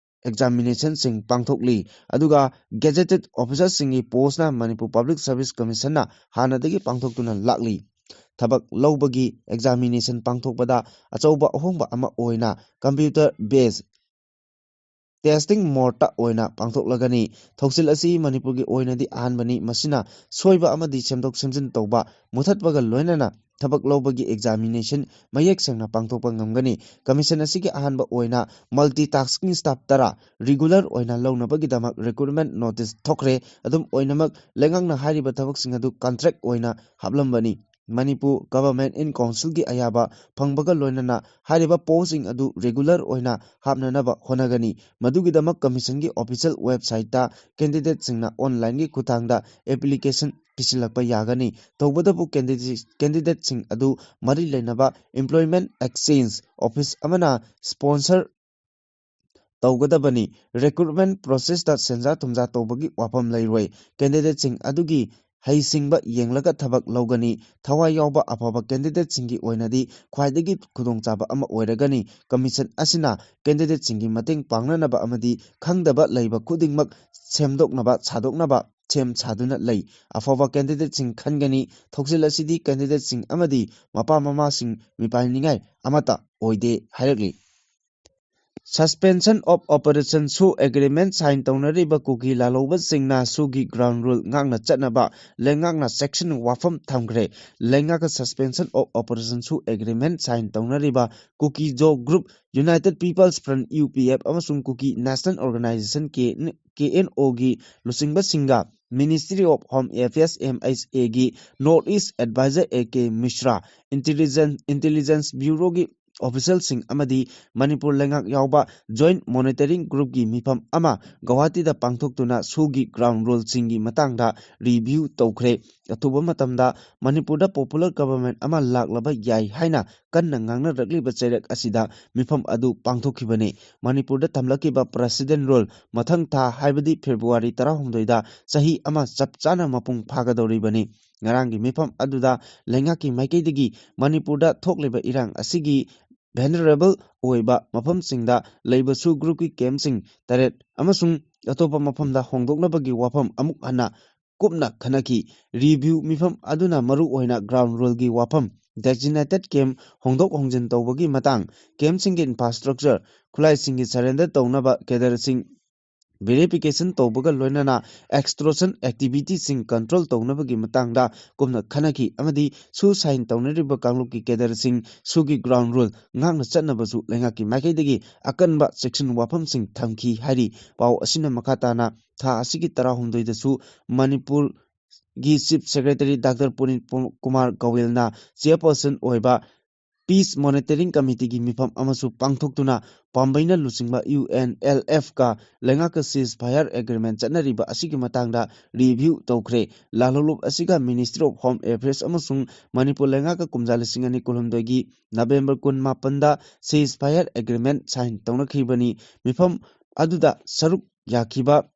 ꯑꯦꯛꯖꯥꯃꯤꯅꯦꯁꯟꯁꯤꯡ ꯄꯥꯡꯊꯣꯛꯂꯤ꯫ ꯑꯗꯨꯒ ꯒꯦꯖꯦꯇꯦꯠ ꯑꯣꯐꯤꯁꯥꯔꯁꯤꯡꯒꯤ ꯄꯣꯁꯅ ꯃꯅꯤꯄꯨꯔ ꯄꯕ꯭ꯂꯤꯛ ꯁꯔꯚꯤꯁ ꯀꯃꯤꯁꯟꯅ ꯍꯥꯟꯅꯗꯒꯤ ꯄꯥꯡꯊꯣꯛꯇꯨꯅ ꯂꯥꯛꯂꯤ꯫ ꯊꯕꯛ ꯂꯧꯕꯒꯤ ꯑꯦꯛꯖꯥꯃꯤꯅꯦꯁꯟ ꯄꯥꯡꯊꯣꯛꯄꯗ ꯑꯆꯧꯕ ꯑꯍꯣꯡꯕ ꯑꯃ ꯑꯣꯏꯅ ꯀꯝꯄ꯭ꯌꯨꯇꯔ ꯕꯦꯁ ꯇꯦꯁꯇꯤꯡ ꯃꯣꯗꯇ ꯑꯣꯏꯅ ꯄꯥꯡꯊꯣꯛꯂꯒꯅꯤ꯫ ꯊꯧꯁꯤꯜ ꯑꯁꯤ ꯃꯅꯤꯄꯨꯔꯒꯤ ꯑꯣꯏꯅꯗꯤ ꯑꯍꯥꯟꯕꯅꯤ꯫ ꯃꯁꯤꯅ ꯁꯣꯏꯕ ꯑꯃꯗꯤ ꯁꯦꯝꯗꯣꯛ ꯁꯦꯝꯖꯤꯟ ꯇꯧꯕ ꯃꯨꯊꯠꯄꯒ ꯂꯣꯏꯅꯅ ꯊꯕꯛ ꯂꯧꯕꯒꯤ ꯑꯦꯛꯖꯥꯃꯤꯅꯦꯁꯟ ꯃꯌꯦꯛ ꯁꯦꯡꯅ ꯄꯥꯡꯊꯣꯛꯄ ꯉꯝꯒꯅꯤ꯫ ꯀꯃꯤꯁꯟ ꯑꯁꯤꯒꯤ ꯑꯍꯥꯟꯕ ꯑꯣꯏꯅ ꯃꯜꯇꯤ ꯇꯥꯁꯀꯤꯡ ꯁ꯭ꯇꯥꯐ ꯇꯔꯥ ꯔꯤꯒꯨꯂꯔ ꯑꯣꯏꯅ ꯂꯧꯅꯕꯒꯤꯗꯃꯛ ꯔꯤꯀ꯭ꯔꯨꯠꯃꯦꯟ ꯅꯣꯇꯤꯁ ꯊꯣꯛꯈ꯭ꯔꯦ꯫ ꯑꯗꯨꯝ ꯑꯣꯏꯅꯃꯛ, ꯂꯩꯉꯥꯛꯅ ꯍꯥꯏꯔꯤꯕ ꯊꯕꯛꯁꯤꯡ ꯑꯗꯨ ꯀꯟꯇ꯭ꯔꯦꯛ ꯑꯣꯏꯅ ꯍꯥꯞꯂꯝꯕꯅꯤ꯫ ꯃꯅꯤꯄꯨꯔ ꯒꯚꯔꯟꯃꯦꯟꯠ ꯏꯟ ꯀꯥꯎꯟꯁꯤꯜꯒꯤ ꯑꯌꯥꯕ ꯐꯪꯕꯒ ꯂꯣꯏꯅꯅ ꯍꯥꯏꯔꯤꯕ ꯄꯣꯁꯁꯤꯡ ꯑꯗꯨ ꯔꯤꯒꯨꯂꯔ ꯑꯣꯏꯅ ꯍꯥꯞꯅꯅꯕ ꯍꯣꯠꯅꯒꯅꯤ꯫ ꯃꯗꯨꯒꯤꯗꯃꯛ ꯀꯃꯤꯁꯟꯒꯤ ꯑꯣꯐꯤꯁꯤꯌꯦꯜ ꯋꯦꯕꯁꯥꯏꯠꯇ ꯀꯦꯟꯗꯤꯗꯦꯠꯁꯤꯡꯅ ꯑꯣꯟꯂꯥꯏꯟꯒꯤ ꯈꯨꯠꯊꯥꯡꯗ ꯑꯦꯄ꯭ꯂꯤꯀꯦꯁꯟ ꯄꯤꯁꯤꯜꯂꯛꯄ ꯌꯥꯒꯅꯤ꯫ ꯇꯧꯕꯇꯕꯨ ꯀꯦꯟꯗꯤꯗꯦꯠ-, ꯀꯦꯟꯗꯤꯗꯦꯠꯁꯤꯡ ꯑꯗꯨ ꯃꯔꯤ ꯂꯩꯅꯕ ꯏꯝꯄ꯭ꯂꯣꯏꯃꯦꯟꯠ ꯑꯦꯛꯁꯆꯦꯟꯖ ꯑꯣꯐꯤꯁ ꯑꯃꯅ ꯁ꯭ꯄꯣꯟꯁꯔ ꯇꯧꯒꯗꯕꯅꯤ꯫ ꯔꯤꯀ꯭ꯔꯨꯠꯃꯦꯟꯠ ꯄ꯭ꯔꯣꯁꯦꯁꯇ ꯁꯦꯟꯖꯥ ꯊꯨꯝꯖꯥ ꯇꯧꯕꯒꯤ ꯋꯥꯐꯝ ꯂꯩꯔꯣꯏ꯫ ꯀꯦꯟꯗꯤꯗꯦꯠꯁꯤꯡ ꯑꯗꯨꯒꯤ ꯍꯩꯁꯤꯡꯕ ꯌꯦꯡꯂꯒ ꯊꯕꯛ ꯂꯧꯒꯅꯤ꯫ ꯊꯋꯥꯏ ꯌꯥꯎꯕ ꯑꯐꯕ ꯀꯦꯟꯗꯤꯗꯦꯠꯁꯤꯡꯒꯤ ꯑꯣꯏꯅꯗꯤ ꯈ꯭ꯋꯥꯏꯗꯒꯤ ꯈꯨꯗꯣꯡꯆꯥꯕ ꯑꯃ ꯑꯣꯏꯔꯒꯅꯤ꯫ ꯀꯃꯤꯁꯟ ꯑꯁꯤꯅ ꯀꯦꯟꯗꯤꯗꯦꯠꯁꯤꯡꯒꯤ ꯃꯇꯦꯡ ꯄꯥꯡꯅꯅꯕ ꯑꯃꯗꯤ ꯈꯪꯗꯕ ꯂꯩꯕ ꯈꯨꯗꯤꯡꯃꯛ ꯁꯦꯝꯗꯣꯛꯅꯕ, ꯁꯥꯗꯣꯛꯅꯕ ꯁꯦꯝ ꯁꯥꯗꯨꯅ ꯂꯩ꯫ ꯑꯐꯕ ꯀꯦꯟꯗꯤꯗꯦꯠꯁꯤꯡ ꯈꯟꯒꯅꯤ꯫ ꯊꯧꯁꯤꯜ ꯑꯁꯤꯗꯤ ꯀꯦꯟꯗꯤꯗꯦꯠꯁꯤꯡ ꯑꯃꯗꯤ ꯃꯄꯥ ꯃꯃꯥꯁꯤꯡ ꯃꯤꯄꯥꯏꯅꯤꯡꯉꯥꯏ ꯑꯃꯠꯇ ꯑꯣꯏꯗꯦ ꯍꯥꯏꯔꯛꯂꯤ꯫ Suspension of Operation ꯁꯨ ꯑꯦꯒ꯭ꯔꯤꯃꯦꯟꯠ ꯁꯥꯏꯟ ꯇꯧꯅꯔꯤꯕ ꯀꯨꯀꯤ ꯂꯥꯜꯍꯧꯕꯁꯤꯡꯅ ꯁꯨꯒꯤ ꯒ꯭ꯔꯥꯎꯟ ꯔꯨꯜ ꯉꯥꯛꯅ ꯆꯠꯅꯕ ꯂꯩꯉꯥꯛꯅ ꯆꯦꯛꯁꯤꯟ ꯋꯥꯐꯝ ꯊꯝꯈ꯭ꯔꯦ꯫ ꯂꯩꯉꯥꯛꯀ Suspension of Operation ꯁꯨ ꯑꯦꯒ꯭ꯔꯤꯃꯦꯟꯠ ꯁꯥꯏꯟ ꯇꯧꯅꯔꯤꯕ Kuki Zo group, United People's Front, U P F, ꯑꯃꯁꯨꯡ Kuki national organisation, K N ꯑꯣꯒꯤ ꯂꯨꯆꯤꯡꯕꯁꯤꯡꯒ Ministry of Home Affairs, M H ꯑꯦꯒꯤ North East Advisor A K Mishra, intelligence-, intelligence ꯕ꯭ꯌꯨꯔꯣꯒꯤ ꯑꯣꯐꯤꯁꯤꯌꯦꯜꯁꯤꯡ ꯑꯃꯗꯤ ꯃꯅꯤꯄꯨꯔ ꯂꯩꯉꯥꯛ ꯌꯥꯎꯕ ꯖꯣꯏꯟꯠ ꯃꯣꯅꯤꯇꯔꯤꯡ ꯒ꯭ꯔꯨꯞꯀꯤ ꯃꯤꯐꯝ ꯑꯃ ꯒꯧꯍꯥꯇꯤꯗ ꯄꯥꯡꯊꯣꯛꯇꯨꯅ ꯁꯨꯒꯤ ꯒ꯭ꯔꯥꯎꯟ ꯔꯨꯜꯁꯤꯡꯒꯤ ꯃꯇꯥꯡꯗ ꯔꯤꯚ꯭ꯌꯨ ꯇꯧꯈ꯭ꯔꯦ꯫ ꯑꯊꯨꯕ ꯃꯇꯝꯗ ꯃꯅꯤꯄꯨꯔꯗ ꯄꯣꯄꯨꯂꯔ ꯒꯚꯔꯟꯃꯦꯟꯠ ꯑꯃ ꯂꯥꯛꯂꯕ ꯌꯥꯏ ꯍꯥꯏꯅ ꯀꯟꯅ ꯉꯥꯡꯅꯔꯛꯂꯤꯕ ꯆꯩꯔꯛ ꯑꯁꯤꯗ ꯃꯤꯐꯝ ꯑꯗꯨ ꯄꯥꯡꯊꯣꯛꯈꯤꯕꯅꯤ꯫ ꯃꯅꯤꯄꯨꯔꯗ ꯊꯝꯂꯛꯈꯤꯕ ꯄ꯭ꯔꯦꯁꯤꯗꯦꯟꯠ ꯔꯨꯜ ꯃꯊꯪ ꯊꯥ, ꯍꯥꯏꯕꯗꯤ ꯐꯦꯕ꯭ꯔꯨꯋꯥꯔꯤ ꯇꯔꯥꯍꯨꯝꯗꯣꯏꯗ ꯆꯍꯤ ꯑꯃ ꯆꯞ ꯆꯥꯅ ꯃꯄꯨꯡ ꯐꯥꯒꯗꯧꯔꯤꯕꯅꯤ꯫ ꯉꯔꯥꯡꯒꯤ ꯃꯤꯐꯝ ꯑꯗꯨꯗ ꯂꯩꯉꯥꯛꯀꯤ ꯃꯥꯏꯀꯩꯗꯒꯤ ꯃꯅꯤꯄꯨꯔꯗ ꯊꯣꯛꯂꯤꯕ ꯏꯔꯥꯡ ꯑꯁꯤꯒꯤ vulnerable ꯑꯣꯏꯕ ꯃꯐꯝꯁꯤꯡꯗ ꯂꯩꯕ SoO groupꯀꯤ campꯁꯤꯡ ꯇꯔꯦꯠ ꯑꯃꯁꯨꯡ ꯑꯇꯣꯞꯄ ꯃꯐꯝꯗ ꯍꯣꯡꯗꯣꯛꯅꯕꯒꯤ ꯋꯥꯐꯝ ꯑꯃꯨꯛ ꯍꯟꯅ ꯀꯨꯞꯅ ꯈꯟꯅꯈꯤ꯫ Review ꯃꯤꯐꯝ ꯑꯗꯨꯅ ꯃꯔꯨ ꯑꯣꯏꯅ ground realꯒꯤ ꯋꯥꯐꯝ, designated camp ꯍꯣꯡꯗꯣꯛ ꯍꯣꯡꯖꯤꯟ ꯇꯧꯕꯒꯤ ꯃꯇꯥꯡ, campꯁꯤꯡꯒꯤ infrastructure, ꯈꯨꯠꯂꯥꯏꯁꯤꯡꯒꯤ surrender ꯇꯧꯅꯕ cadreꯁꯤꯡ verification ꯇꯧꯕꯒ ꯂꯣꯏꯅꯅ extortion activityꯁꯤꯡ control ꯇꯧꯅꯕꯒꯤ ꯃꯇꯥꯡꯗ ꯀꯨꯞꯅ ꯈꯟꯅꯈꯤ ꯑꯃꯗꯤ SoO sign ꯇꯧꯅꯔꯤꯕ ꯀꯥꯡꯂꯨꯞꯀꯤ cadreꯁꯤꯡ SoOꯒꯤ ground rule ꯉꯥꯛꯅ ꯆꯠꯅꯕꯁꯨ ꯂꯩꯉꯥꯛꯀꯤ ꯃꯥꯏꯀꯩꯗꯒꯤ ꯑꯀꯟꯕ ꯆꯦꯛꯁꯤꯟ ꯋꯥꯐꯝꯁꯤꯡ ꯊꯝꯈꯤ ꯍꯥꯏꯔꯤ꯫ ꯄꯥꯎ ꯑꯁꯤꯅ ꯃꯈꯥ ꯇꯥꯅ ꯊꯥ ꯑꯁꯤꯒꯤ ꯇꯔꯥꯍꯨꯝꯗꯣꯏꯗꯁꯨ ꯃꯅꯤꯄꯨꯔꯒꯤ Chief Secretary doctor Puneet Kumar ꯒꯣꯌꯦꯜꯅ chairperson ꯑꯣꯏꯕ Peace Monitoring Committeeꯒꯤ ꯃꯤꯐꯝ ꯑꯃꯁꯨ ꯄꯥꯡꯊꯣꯛꯇꯨꯅ ꯄꯥꯝꯕꯩꯅ ꯂꯨꯆꯤꯡꯕ UNLFꯀ ꯂꯩꯉꯥꯛꯀ ceasefire agreement ꯆꯠꯅꯔꯤꯕ ꯑꯁꯤꯒꯤ ꯃꯇꯥꯡꯗ review ꯇꯧꯈ꯭ꯔꯦ꯫ ꯂꯥꯜꯍꯧꯂꯨꯞ ꯑꯁꯤꯒ Ministry of Home Affairs ꯑꯃꯁꯨꯡ ꯃꯅꯤꯄꯨꯔ ꯂꯩꯉꯥꯛꯀ ꯀꯨꯝꯖꯥ ꯂꯤꯁꯤꯡ ꯑꯅꯤ ꯀꯨꯟꯍꯨꯝꯗꯣꯏꯒꯤ November ꯀꯨꯟꯃꯥꯄꯟꯗ ceasefire agreement sign ꯇꯧꯅꯈꯤꯕꯅꯤ꯫ ꯃꯤꯐꯝ ꯑꯗꯨꯗ ꯁꯔꯨꯛ ꯌꯥꯈꯤꯕ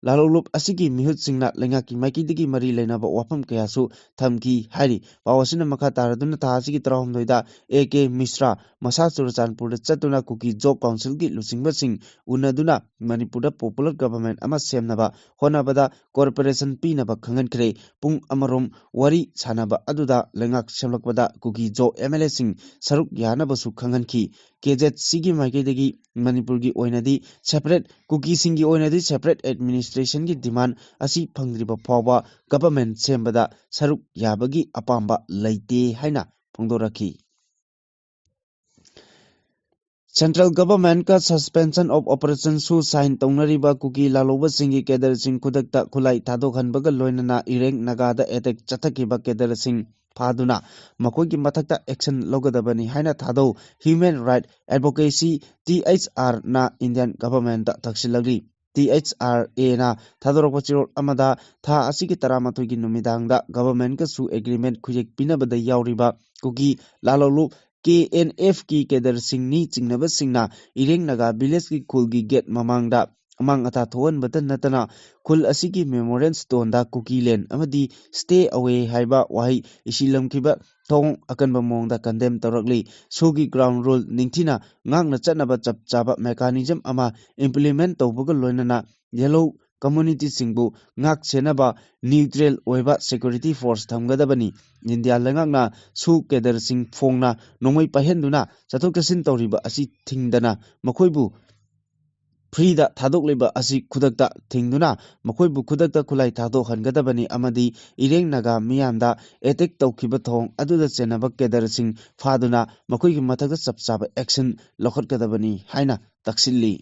ꯂꯥꯜꯍꯧꯂꯨꯞ ꯑꯁꯤꯒꯤ ꯃꯤꯍꯨꯠꯁꯤꯡꯅ ꯂꯩꯉꯥꯛꯀꯤ ꯃꯥꯏꯀꯩꯗꯒꯤ ꯃꯔꯤ ꯂꯩꯅꯕ ꯋꯥꯐꯝ ꯀꯌꯥꯁꯨ ꯊꯝꯈꯤ ꯍꯥꯏꯔꯤ꯫ ꯄꯥꯎ ꯑꯁꯤꯅ ꯃꯈꯥ ꯇꯥꯔꯗꯨꯅ ꯊꯥ ꯑꯁꯤꯒꯤ ꯇꯔꯥꯍꯨꯝꯗꯣꯏꯗ A K ꯃꯤꯁ꯭ꯔꯥ ꯃꯁꯥ ꯆꯨꯔꯆꯥꯟꯄꯨꯔꯗ ꯆꯠꯇꯨꯅ ꯀꯨꯀꯤ ꯖꯣ ꯀꯥꯎꯟꯁꯤꯜꯒꯤ ꯂꯨꯆꯤꯡꯕꯁꯤꯡ ꯎꯅꯗꯨꯅ ꯃꯅꯤꯄꯨꯔꯗ popular government ꯑꯃ ꯁꯦꯝꯅꯕ ꯍꯣꯠꯅꯕꯗ cooperation ꯄꯤꯅꯕ ꯈꯪꯍꯟꯈ꯭ꯔꯦ꯫ ꯄꯨꯡ ꯑꯃꯔꯣꯝ ꯋꯥꯔꯤ ꯁꯥꯟꯅꯕ ꯑꯗꯨꯗ ꯂꯩꯉꯥꯛ ꯁꯦꯝꯂꯛꯄꯗ ꯀꯨꯀꯤ ꯖꯣ MLAꯁꯤꯡ ꯁꯔꯨꯛ ꯌꯥꯅꯕꯁꯨ ꯈꯪꯍꯟꯈꯤ꯫ KZCꯒꯤ ꯃꯥꯏꯀꯩꯗꯒꯤ ꯃꯅꯤꯄꯨꯔꯒꯤ ꯑꯣꯏꯅꯗꯤ separate, ꯀꯨꯀꯤꯁꯤꯡꯒꯤ ꯑꯣꯏꯅꯗꯤ separate administrationꯒꯤ demand ꯑꯁꯤ ꯐꯪꯗ꯭ꯔꯤꯕ ꯐꯥꯎꯕ government ꯁꯦꯝꯕꯗ ꯁꯔꯨꯛ ꯌꯥꯕꯒꯤ ꯑꯄꯥꯝꯕ ꯂꯩꯇꯦ ꯍꯥꯏꯅ ꯐꯣꯡꯗꯣꯔꯛꯈꯤ꯫ Central governmentꯀ suspension of operation SoO sign ꯇꯧꯅꯔꯤꯕ ꯀꯨꯀꯤ ꯂꯥꯜꯍꯧꯕꯁꯤꯡꯒꯤ cadreꯁꯤꯡ ꯈꯨꯗꯛꯇ ꯈꯨꯠꯂꯥꯏ ꯊꯥꯗꯣꯛꯍꯟꯕꯒ ꯂꯣꯏꯅꯅ ꯏꯔꯦꯡ ꯅꯥꯒꯥꯗ attack ꯆꯠꯊꯈꯤꯕ cadreꯁꯤꯡ ꯐꯥꯗꯨꯅ ꯃꯈꯣꯏꯒꯤ ꯃꯊꯛꯇ action ꯂꯧꯒꯗꯕꯅꯤ ꯍꯥꯏꯅ ꯊꯥꯗꯧ Human Right Advocacy, THRꯅ Indian governmentꯇ ꯇꯛꯁꯤꯜꯂꯛꯂꯤ꯫ THRAꯅ ꯊꯥꯗꯣꯔꯛꯄ ꯆꯦꯔꯣꯜ ꯑꯃꯗ ꯊꯥ ꯑꯁꯤꯒꯤ ꯇꯔꯥꯃꯥꯊꯣꯏꯒꯤ ꯅꯨꯃꯤꯗꯥꯡꯗ governmentꯀ SoO agreement ꯈꯨꯌꯦꯛ ꯄꯤꯅꯕꯗ ꯌꯥꯎꯔꯤꯕ ꯀꯨꯀꯤ ꯂꯥꯜꯍꯧꯂꯨꯞ KNFꯀꯤ cadreꯁꯤꯡꯅꯤ ꯆꯤꯡꯅꯕꯁꯤꯡꯅ ꯏꯔꯦꯡ ꯅꯥꯒꯥ villageꯀꯤ ꯈꯨꯜꯒꯤ gate ꯃꯃꯥꯡꯗ ꯑꯃꯥꯡ ꯑꯇꯥ ꯊꯣꯛꯍꯟꯕꯇ ꯅꯠꯇꯅ ꯈꯨꯜ ꯑꯁꯤꯒꯤ memorial stoneꯗ ꯀꯨꯀꯤ land ꯑꯃꯗꯤ stay away ꯍꯥꯏꯕ ꯋꯥꯍꯩ ꯏꯁꯤꯜꯂꯝꯈꯤꯕ ꯊꯣꯡ ꯑꯀꯟꯕ ꯃꯑꯣꯡꯗ condemn ꯇꯧꯔꯛꯂꯤ꯫ ꯁꯨꯒꯤ ground rule ꯅꯤꯡꯊꯤꯅ ꯉꯥꯛꯅ ꯆꯠꯅꯕ ꯆꯞ ꯆꯥꯕ mechanism ꯑꯃ implement ꯇꯧꯕꯒ ꯂꯣꯏꯅꯅ yellow communityꯁꯤꯡꯕꯨ ꯉꯥꯛ ꯁꯦꯟꯅꯕ neutral ꯑꯣꯏꯕ security force ꯊꯝꯒꯗꯕꯅꯤ꯫ ꯏꯟꯗꯤꯌꯥ ꯂꯩꯉꯥꯛꯅ ꯁꯨ cadreꯁꯤꯡ ꯐꯣꯡꯅ ꯅꯣꯡꯃꯩ ꯄꯥꯏꯍꯟꯗꯨꯅ ꯆꯠꯊꯣꯛ ꯆꯠꯁꯤꯟ ꯇꯧꯔꯤꯕ ꯑꯁꯤ ꯊꯤꯡꯗꯅ ꯃꯈꯣꯏꯕꯨ freeꯗ ꯊꯥꯗꯣꯛꯂꯤꯕ ꯑꯁꯤ ꯈꯨꯗꯛꯇ ꯊꯤꯡꯗꯨꯅ ꯃꯈꯣꯏꯕꯨ ꯈꯨꯗꯛꯇ ꯈꯨꯠꯂꯥꯏ ꯊꯥꯗꯣꯛꯍꯟꯒꯗꯕꯅꯤ ꯑꯃꯗꯤ ꯏꯔꯦꯡ ꯅꯥꯒꯥ ꯃꯤꯌꯥꯝꯗ attack ꯇꯧꯈꯤꯕ ꯊꯧꯑꯣꯡ ꯑꯗꯨꯗ ꯆꯦꯟꯅꯕ cadreꯁꯤꯡ ꯐꯥꯗꯨꯅ ꯃꯈꯣꯏꯒꯤ ꯃꯊꯛꯇ ꯆꯞ ꯆꯥꯕ action ꯂꯧꯈꯠꯀꯗꯕꯅꯤ ꯍꯥꯏꯅ ꯇꯛꯁꯤꯜꯂꯤ꯫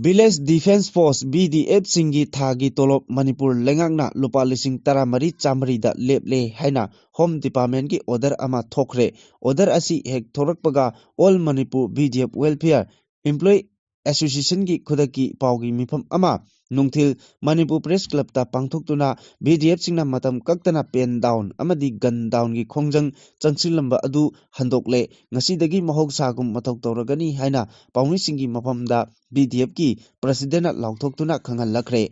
Village Defence Force, VDFꯁꯤꯡꯒꯤ ꯊꯥꯒꯤ ꯇꯣꯂꯣꯞ ꯃꯅꯤꯄꯨꯔ ꯂꯩꯉꯥꯛꯅ ꯂꯨꯄꯥ ꯂꯤꯁꯤꯡ ꯇꯔꯥꯃꯔꯤ ꯆꯥꯃꯔꯤꯗ ꯂꯦꯞꯂꯦ ꯍꯥꯏꯅ Home Departmentꯀꯤ order ꯑꯃ ꯊꯣꯛꯈ꯭ꯔꯦ꯫ Order ꯑꯁꯤ ꯍꯦꯛ ꯊꯣꯔꯛꯄꯒ All Manipur VDF Welfare Employee Associationꯒꯤ ꯈꯨꯗꯛꯀꯤ ꯄꯥꯎꯒꯤ ꯃꯤꯐꯝ ꯑꯃ ꯅꯨꯡꯊꯤꯜ ꯃꯅꯤꯄꯨꯔ Press Clubꯇ ꯄꯥꯡꯊꯣꯛꯇꯨꯅ VDFꯁꯤꯡꯅ ꯃꯇꯝ ꯀꯛꯇꯅ pen down ꯑꯃꯗꯤ gun downꯒꯤ ꯈꯣꯡꯖꯪ ꯆꯪꯁꯤꯜꯂꯝꯕ ꯑꯗꯨ ꯍꯟꯗꯣꯛꯂꯦ꯫ ꯉꯁꯤꯗꯒꯤ ꯃꯍꯧꯁꯥꯒꯨꯝ ꯃꯊꯧ ꯇꯧꯔꯒꯅꯤ ꯍꯥꯏꯅ ꯄꯥꯎꯃꯤꯁꯤꯡꯒꯤ ꯃꯐꯝꯗ VDFꯀꯤ Presidentꯅ ꯂꯥꯎꯊꯣꯛꯇꯨꯅ ꯈꯪꯍꯜꯂꯛꯈ꯭ꯔꯦ꯫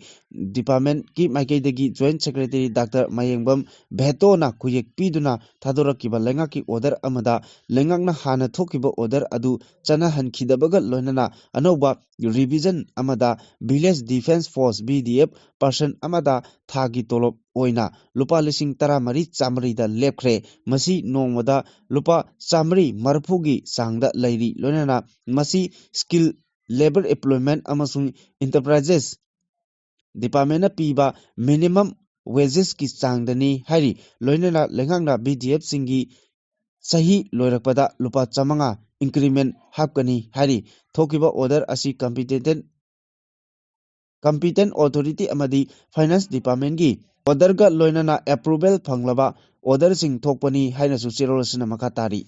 Departmentꯀꯤ ꯃꯥꯏꯀꯩꯗꯒꯤ Joint Secretary Doctor ꯃꯌꯦꯡꯕꯝ ꯚꯦꯇꯣꯅ ꯈꯨꯌꯦꯛ ꯄꯤꯗꯨꯅ ꯊꯥꯗꯣꯔꯛꯈꯤꯕ ꯂꯩꯉꯥꯛꯀꯤ order ꯑꯃꯗ ꯂꯩꯉꯥꯛꯅ ꯍꯥꯟꯅ ꯊꯣꯛꯈꯤꯕ order ꯑꯗꯨ ꯆꯠꯅꯍꯟꯈꯤꯗꯕꯒ ꯂꯣꯏꯅꯅ ꯑꯅꯧꯕ revision ꯑꯃꯗ Village Defence Force, VDF, person ꯑꯃꯗ ꯊꯥꯒꯤ ꯇꯣꯂꯣꯞ ꯑꯣꯏꯅ ꯂꯨꯄꯥ ꯂꯤꯁꯤꯡ ꯇꯔꯥꯃꯔꯤ ꯆꯥꯃꯔꯤꯗ ꯂꯦꯞꯈ꯭ꯔꯦ꯫ ꯃꯁꯤ ꯅꯣꯡꯃꯗ ꯂꯨꯄꯥ ꯆꯥꯃꯔꯤ ꯃꯔꯤꯐꯨꯒꯤ ꯆꯥꯡꯗ ꯂꯩꯔꯤ꯫ ꯂꯣꯏꯅꯅ ꯃꯁꯤ Skill, Labour Employment ꯑꯃꯁꯨꯡ Enterprises Departmentꯅ ꯄꯤꯕ minimum wagesꯀꯤ ꯆꯥꯡꯗꯅꯤ ꯍꯥꯏꯔꯤ꯫ ꯂꯣꯏꯅꯅ ꯂꯩꯉꯥꯛꯅ VDFꯁꯤꯡꯒꯤ ꯆꯍꯤ ꯂꯣꯏꯔꯛꯄꯗ ꯂꯨꯄꯥ ꯆꯥꯃꯉꯥ increment ꯍꯥꯞꯀꯅꯤ ꯍꯥꯏꯔꯤ꯫ ꯊꯣꯛꯈꯤꯕ order ꯑꯁꯤ competent, competent authority ꯑꯃꯗꯤ Finance Departmentꯀꯤ orderꯒ ꯂꯣꯏꯅꯅ approval ꯐꯪꯂꯕ orderꯁꯤꯡ ꯊꯣꯛꯄꯅꯤ ꯍꯥꯏꯅꯁꯨ ꯆꯦꯔꯣꯜ ꯑꯁꯤꯅ ꯃꯈꯥ ꯇꯥꯔꯤ꯫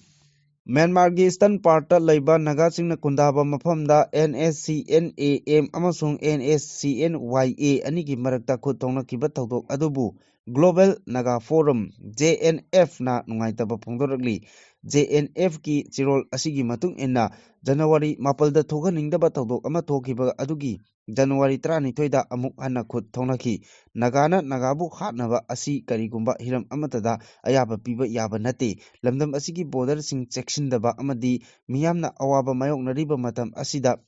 ꯃ꯭ꯌꯥꯟꯃꯥꯔꯒꯤ Eastern partꯇ ꯂꯩꯕ ꯅꯥꯒꯥꯁꯤꯡꯅ ꯈꯨꯟꯗꯥꯕ ꯃꯐꯝꯗ NSCN-AM ꯑꯃꯁꯨꯡ NSCN-YA ꯑꯅꯤꯒꯤ ꯃꯔꯛꯇ ꯈꯨꯠ ꯊꯣꯛꯅꯈꯤꯕ ꯊꯧꯗꯣꯛ ꯑꯗꯨꯕꯨ Global Naga Forum, J N F ꯅ ꯅꯨꯡꯉꯥꯏꯇꯕ ꯐꯣꯡꯗꯣꯔꯛꯂꯤ꯫ J N F ꯀꯤ ꯆꯦꯔꯣꯜ ꯑꯁꯤꯒꯤ ꯃꯇꯨꯡ ꯏꯟꯅ, ꯖꯅꯋꯥꯔꯤ ꯃꯥꯄꯜꯗ ꯊꯣꯛꯍꯟꯅꯤꯡꯗꯕ ꯊꯧꯗꯣꯛ ꯑꯃ ꯊꯣꯛꯈꯤꯕ ꯑꯗꯨꯒꯤ ꯖꯅꯋꯥꯔꯤ ꯇꯔꯥꯅꯤꯊꯣꯏꯗ ꯑꯃꯨꯛ ꯍꯟꯅ ꯈꯨꯠ ꯊꯧꯅꯈꯤ꯫ ꯅꯥꯒꯥꯅ ꯅꯥꯒꯥꯕꯨ ꯍꯥꯠꯅꯕ ꯑꯁꯤ ꯀꯔꯤꯒꯨꯝꯕ ꯍꯤꯔꯝ ꯑꯃꯠꯇꯗ ꯑꯌꯥꯕ ꯄꯤꯕ ꯌꯥꯕ ꯅꯠꯇꯦ꯫ ꯂꯝꯗꯝ ꯑꯁꯤꯒꯤ ꯕꯣꯔꯗꯔꯁꯤꯡ ꯆꯦꯛꯁꯤꯟꯗꯕ ꯑꯃꯗꯤ ꯃꯤꯌꯥꯝꯅ ꯑꯋꯥꯕ ꯃꯥꯌꯣꯛꯅꯔꯤꯕ ꯃꯇꯝ ꯑꯁꯤꯗ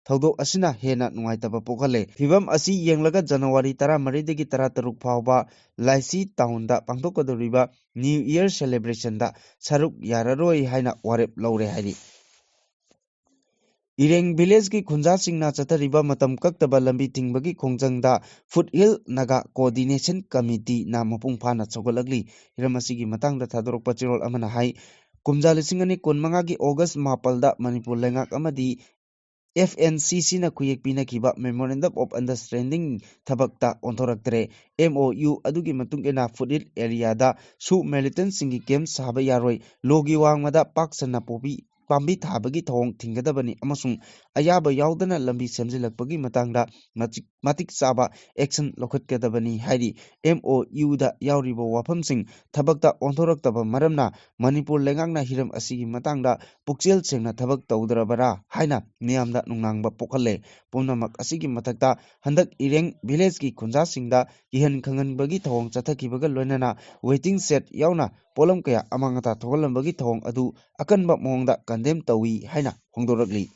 ꯊꯧꯗꯣꯛ ꯑꯁꯤꯅ ꯍꯦꯟꯅ ꯅꯨꯡꯉꯥꯏꯇꯕ ꯄꯣꯛꯍꯜꯂꯦ꯫ ꯐꯤꯚꯝ ꯑꯁꯤ ꯌꯦꯡꯂꯒ ꯖꯅꯋꯥꯔꯤ ꯇꯔꯥꯃꯔꯤꯗꯒꯤ ꯇꯔꯥꯇꯔꯨꯛ ꯐꯥꯎꯕ ꯂꯥꯏꯁꯤ ꯇꯥꯎꯟꯗ ꯄꯥꯡꯊꯣꯛꯀꯗꯧꯔꯤꯕ New Year celebration ꯗ ꯁꯔꯨꯛ ꯌꯥꯔꯔꯣꯏ ꯍꯥꯏꯅ ꯋꯥꯔꯦꯞ ꯂꯧꯔꯦ ꯍꯥꯏꯔꯤ꯫ ꯏꯔꯦꯡ ꯚꯤꯂꯦꯖꯀꯤ ꯈꯨꯟꯖꯥꯁꯤꯡꯅ ꯆꯠꯊꯔꯤꯕ ꯃꯇꯝ ꯀꯛꯇꯕ ꯂꯝꯕꯤ ꯊꯤꯡꯕꯒꯤ ꯈꯣꯡꯖꯪꯗ ꯐꯨꯠ ꯍꯤꯜ ꯅꯥꯒꯥ ꯀꯣꯑꯣꯔꯗꯤꯅꯦꯁꯟ ꯀꯃꯤꯇꯤꯅ ꯃꯄꯨꯡ ꯐꯥꯅ ꯁꯧꯒꯠꯂꯛꯂꯤ꯫ ꯍꯤꯔꯝ ꯑꯁꯤꯒꯤ ꯃꯇꯥꯡꯗ ꯊꯥꯗꯣꯔꯛꯄ ꯆꯦꯔꯣꯜ ꯑꯃꯅ ꯍꯥꯏ, ꯀꯨꯝꯖꯥ ꯂꯤꯁꯤꯡ ꯑꯅꯤ ꯀꯨꯟꯃꯉꯥꯒꯤ ꯑꯣꯒꯁ ꯃꯥꯄꯜꯗ ꯃꯅꯤꯄꯨꯔ ꯂꯩꯉꯥꯛ ꯑꯃꯗꯤ F N C C ꯅ ꯈꯨꯌꯦꯛ ꯄꯤꯅꯈꯤꯕ Memorandum of Understanding ꯊꯕꯛꯇ ꯑꯣꯟꯊꯣꯔꯛꯇ꯭ꯔꯦ꯫ M O U ꯑꯗꯨꯒꯤ ꯃꯇꯨꯡ ꯏꯟꯅ ꯐꯨꯠ ꯍꯤꯜ ꯑꯦꯔꯤꯌꯥꯗ ꯁꯨ ꯃꯤꯂꯤꯇꯦꯟꯠꯁꯤꯡꯒꯤ ꯀꯦꯝꯞ ꯁꯥꯕ ꯌꯥꯔꯣꯏ, ꯂꯣꯒꯤ ꯋꯥꯡꯃꯗ ꯄꯥꯛ ꯁꯟꯅ ꯄꯣꯄꯤ ꯄꯥꯝꯕꯤ ꯊꯥꯕꯒꯤ ꯊꯧꯑꯣꯡ ꯊꯤꯡꯒꯗꯕꯅꯤ ꯑꯃꯁꯨꯡ ꯑꯌꯥꯕ ꯌꯥꯎꯗꯅ ꯂꯝꯕꯤ ꯁꯦꯝꯖꯤꯜꯂꯛꯄꯒꯤ ꯃꯇꯥꯡꯗ ꯃꯇꯤꯛ, ꯃꯇꯤꯛ ꯆꯥꯕ ꯑꯦꯛꯁꯟ ꯂꯧꯈꯠꯀꯗꯕꯅꯤ ꯍꯥꯏꯔꯤ꯫ M O U ꯗ ꯌꯥꯎꯔꯤꯕ ꯋꯥꯐꯝꯁꯤꯡ ꯊꯕꯛꯇ ꯑꯣꯟꯊꯣꯔꯛꯇꯕ ꯃꯔꯝꯅ ꯃꯅꯤꯄꯨꯔ ꯂꯩꯉꯥꯛꯅ ꯍꯤꯔꯝ ꯑꯁꯤꯒꯤ ꯃꯇꯥꯡꯗ ꯄꯨꯛꯆꯦꯜ ꯁꯦꯡꯅ ꯊꯕꯛ ꯇꯧꯗ꯭ꯔꯕꯔꯥ ꯍꯥꯏꯅ ꯃꯤꯌꯥꯝꯗ ꯅꯨꯡꯅꯥꯡꯕ ꯄꯣꯛꯍꯜꯂꯦ꯫ ꯄꯨꯝꯅꯃꯛ ꯑꯁꯤꯒꯤ ꯃꯊꯛꯇ ꯍꯟꯗꯛ ꯏꯔꯦꯡ ꯚꯤꯂꯦꯖꯀꯤ ꯈꯨꯟꯖꯥꯁꯤꯡꯗ ꯀꯤꯍꯟ ꯈꯪꯍꯟꯕꯒꯤ ꯊꯧꯑꯣꯡ ꯆꯠꯊꯈꯤꯕꯒ ꯂꯣꯏꯅꯅ ꯋꯦꯇꯤꯡ ꯁꯦꯗ ꯌꯥꯎꯅ ꯄꯣꯠꯂꯝ ꯀꯌꯥ ꯑꯃꯥꯡ ꯑꯇꯥ ꯊꯣꯛꯍꯜꯂꯝꯕꯒꯤ ꯊꯧꯑꯣꯡ ꯑꯗꯨ ꯑꯀꯟꯕ ꯃꯑꯣꯡꯗ ꯀꯟꯗꯦꯝ ꯇꯧꯏ ꯍꯥꯏꯅ ꯐꯣꯡꯗꯣꯔꯛꯂꯤ꯫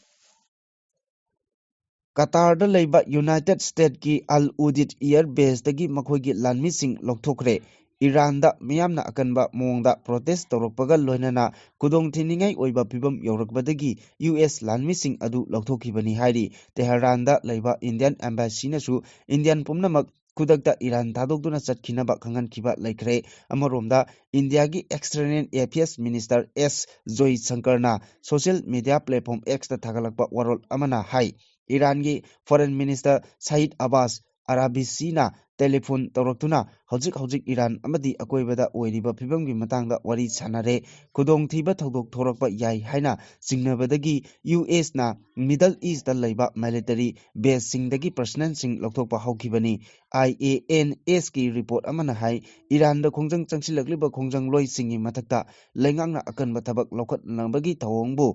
ꯀꯇꯥꯔꯗ ꯂꯩꯕ ꯌꯨꯅꯥꯏꯇꯦꯗ ꯁ꯭ꯇꯦꯠꯀꯤ ꯑꯜ ꯎꯗꯤꯗ ꯑꯦꯌꯔ ꯕꯦꯖꯇꯒꯤ ꯃꯈꯣꯏꯒꯤ ꯂꯥꯟꯃꯤꯁꯤꯡ ꯂꯧꯊꯣꯛꯈ꯭ꯔꯦ꯫ ꯏꯔꯥꯟꯗ ꯃꯤꯌꯥꯝꯅ ꯑꯀꯟꯕ ꯃꯑꯣꯡꯗ ꯄ꯭ꯔꯣꯇꯦꯁ ꯇꯧꯔꯛꯄꯒ ꯂꯣꯏꯅꯅ ꯈꯨꯗꯣꯡꯊꯤꯅꯤꯡꯉꯥꯏ ꯑꯣꯏꯕ ꯐꯤꯚꯝ ꯌꯧꯔꯛꯄꯗꯒꯤ ꯌꯨ ꯑꯦꯁ ꯂꯥꯟꯃꯤꯁꯤꯡ ꯑꯗꯨ ꯂꯧꯊꯣꯛꯈꯤꯕꯅꯤ ꯍꯥꯏꯔꯤ꯫ ꯇꯦꯍꯔꯥꯟꯗ ꯂꯩꯕ ꯏꯟꯗꯤꯌꯥꯟ ꯑꯦꯝꯕꯥꯁꯤꯅꯁꯨ ꯏꯟꯗꯤꯌꯥꯟ ꯄꯨꯝꯅꯃꯛ ꯈꯨꯗꯛꯇ ꯏꯔꯥꯟ ꯊꯥꯗꯣꯛꯇꯨꯅ ꯆꯠꯈꯤꯅꯕ ꯈꯪꯍꯟꯈꯤꯕ ꯂꯩꯈ꯭ꯔꯦ꯫ ꯑꯃꯔꯣꯝꯗ, ꯏꯟꯗꯤꯌꯥꯒꯤ ꯑꯦꯛꯁꯇꯔꯅꯦꯜ ꯑꯦꯐꯤꯌꯔꯁ ꯃꯤꯅꯤꯁꯇꯔ ꯑꯦꯁ ꯖꯣꯏꯁꯪꯀꯔꯅ ꯁꯣꯁꯤꯌꯦꯜ ꯃꯤꯗꯤꯌꯥ ꯄ꯭ꯂꯦꯠꯐꯣꯝ X ꯇ ꯊꯥꯒꯠꯂꯛꯄ ꯋꯥꯔꯣꯜ ꯑꯃꯅ ꯍꯥꯏ, ꯏꯔꯥꯟꯒꯤ ꯐꯣꯔꯦꯟ ꯃꯤꯅꯤꯁꯇꯔ ꯁꯍꯤꯗ ꯑꯕꯥꯁ ꯑꯔꯥꯕꯤꯁꯤꯅ ꯇꯦꯂꯤꯐꯣꯟ ꯇꯧꯔꯛꯇꯨꯅ ꯍꯧꯖꯤꯛ ꯍꯧꯖꯤꯛ ꯏꯔꯥꯟ ꯑꯃꯗꯤ ꯑꯀꯣꯏꯕꯗ ꯑꯣꯏꯔꯤꯕ ꯐꯤꯕꯝꯒꯤ ꯃꯇꯥꯡꯗ ꯋꯥꯔꯤ ꯁꯥꯟꯅꯔꯦ꯫ ꯈꯨꯗꯣꯡꯊꯤꯕ ꯊꯧꯗꯣꯛ ꯊꯣꯔꯛꯄ ꯌꯥꯏ ꯍꯥꯏꯅ ꯆꯤꯡꯅꯕꯗꯒꯤ ꯌꯨ ꯑꯦꯁꯅ ꯃꯤꯗꯜ ꯏꯁꯇ ꯂꯩꯕ ꯃꯤꯂꯤꯇꯔꯤ ꯕꯦꯁꯁꯤꯡꯗꯒꯤ ꯄꯔꯁꯅꯦꯜꯁꯤꯡ ꯂꯧꯊꯣꯛꯄ ꯍꯧꯈꯤꯕꯅꯤ꯫ ꯑꯥꯏ ꯑꯦ ꯑꯦꯟ ꯑꯦꯁꯀꯤ ꯔꯤꯄꯣꯔꯠ ꯑꯃꯅ ꯍꯥꯏ, ꯏꯔꯥꯟꯗ ꯈꯣꯡꯖꯪ ꯆꯪꯁꯤꯜꯂꯛꯂꯤꯕ ꯈꯣꯡꯖꯪꯂꯣꯏꯁꯤꯡꯒꯤ ꯃꯊꯛꯇ ꯂꯩꯉꯥꯛꯅ ꯑꯀꯟꯕ ꯊꯕꯛ ꯂꯧꯈꯠꯅꯕꯒꯤ ꯊꯧꯑꯣꯡꯕꯨ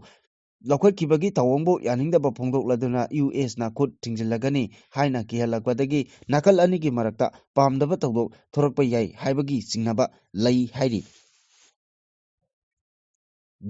ꯂꯧꯈꯠꯈꯤꯕꯒꯤ ꯊꯧꯑꯣꯡꯕꯨ ꯌꯥꯅꯤꯡꯗꯕ ꯐꯣꯡꯗꯣꯛꯂꯗꯨꯅ ꯌꯨ ꯑꯦꯁꯅ ꯈꯨꯠ ꯊꯤꯡꯖꯤꯜꯂꯒꯅꯤ ꯍꯥꯏꯅ ꯀꯤꯍꯜꯂꯛꯄꯗꯒꯤ ꯅꯥꯀꯜ ꯑꯅꯤꯒꯤ ꯃꯔꯛꯇ ꯄꯥꯝꯗꯕ ꯊꯧꯗꯣꯛ ꯊꯣꯔꯛꯄ ꯌꯥꯏ ꯍꯥꯏꯕꯒꯤ ꯆꯤꯡꯅꯕ ꯂꯩ ꯍꯥꯏꯔꯤ꯫